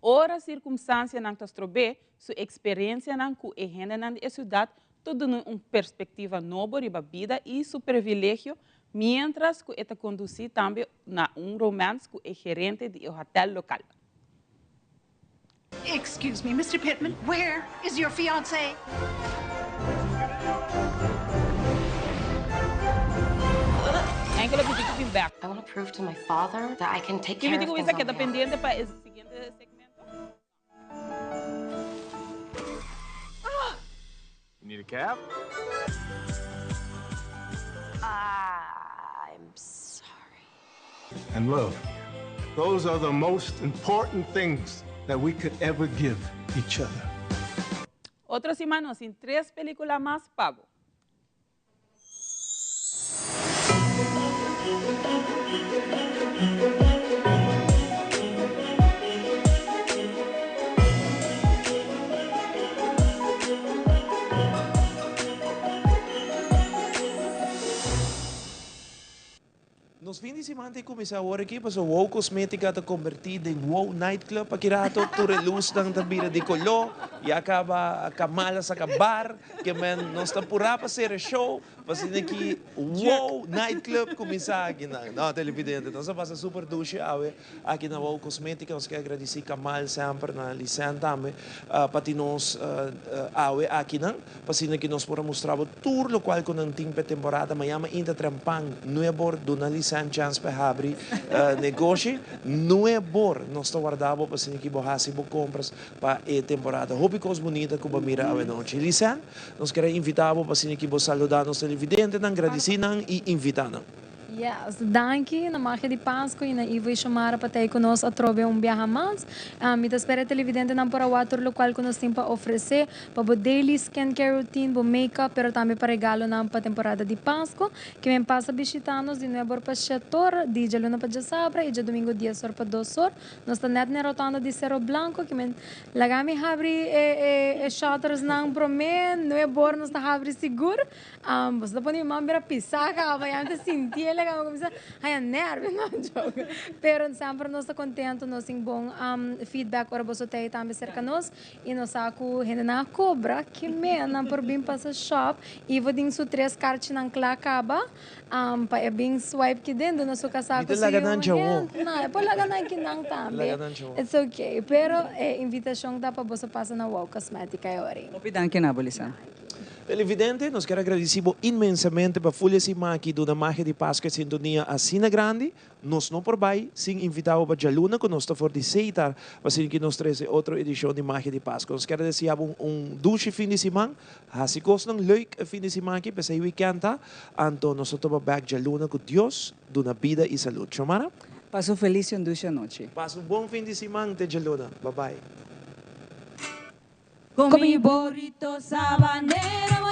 Ora sirkumstansianan ta strob'é, su eksperensianan ku e hendenan di e siudat ta dun'é un perspektiva nobo riba bida i su privilegio, miéntras ku e ta kondusí tambe na un romance ku e gerente di e hotèl lokal. Excuse me, Mister Pittman, where is your fiancé? Enkele pidi ku bin bèk. I want to prove to my father that I can take care Ki of pidi ku things bisa on keda my own. pendiente pa e siguiente segmento? You need a cab? I'm sorry. And love. Those are the most important things that we could ever give each other. Otro siman nos tin tres pelicula mas pa bo. Nos fin di siman ta cuminsa awor aki pasobra Wow Cosmetica ta converti den Wow Nightclub aki rato tur e luznan ta bira di color ya caba Kamala saca bar ke men nos ta pura pa cera e show pa asina ki Wow Nightclub cuminsa aki nan no televidente nos a pasa super dushi awe aki na Wow Cosmetica nos ke agradeci Kamal semper na Lisèn tambe pa tin nos awe aki nan. Pa asina ki nos por a mustra bo tur lokual ku nan tin pa e temporada. Mañana inta trempan nuebor duna Lisanne chans pa e habri negoshi. Nuebor nos ta warda bo pa asina ki bo hasi bo kompras pa e temporada. Hopi kos bunita ku bo a mira awenochi. Lisanne, nos kier a invita bo pa asina ki bo saluda nos televidentenan, gradisi nan i invita nan. Yes, danki na Magia di Pasco y na Ivo y Xiomara pa ta ey cu nos atrobe un biaha mas. Mi ta spera e televidentenan por a wak tur locual cu nos tin pa ofrece pa bo daily skincare routine, bo makeup, pero tambe pa regalonan pa temporada di Pasco. Ke men pasa bishita nos di nuebe or pa shet or, di djaluna pa djasabra y djadomingo dies or pa dos or. Nos ta net na e rotonda di Cerro Blanco, ke men laga mi habri e e shuttersnan prome, nuebe or nos ta habri sigur. Boso ta pone mi man bira pisa caba, ya mi ta sinti el. laga mi cuminsa haya nervio, no joke. Pero semper nos ta contento, nos tin bon feedback ora boso ta tambe cerca nos y nos sa cu hendenan a cobra ki me nan por bin pasa shop. Ivo tin su tres carchinan cla caba pa e bin swipe ki den duna su casa Mi cu ta su laga nan yu. chawo. No, e por laga nan kinan tambe. Laga nan chawo. It's okay. Pero e invitacion ta pa boso pasa na Wow Cosmetica e ora. Hopi danki na bo, Lisanne. Televidente, nos kier a gradici bo inmensamente pa full e siman aki duna Magia di Pascua e sintonia asina grandi. Nos no por bay sin invita bo pa djaluna cu nos ta for di Seitar pa sinti nos trece otro edicion di Magia di Pascua. Nos kier a desea bo un dushi fin di siman. Haci cosnan leuk e fin di siman aki, p'esey weekend ta. Anto nos ta topa bek djaluna cu Dios duna bida y salud. Xiomara? Pasa un feliz y un dushi anochi. Pasa un bon fin di siman te djaluna. Bye bye. Con mi burrito sabanero.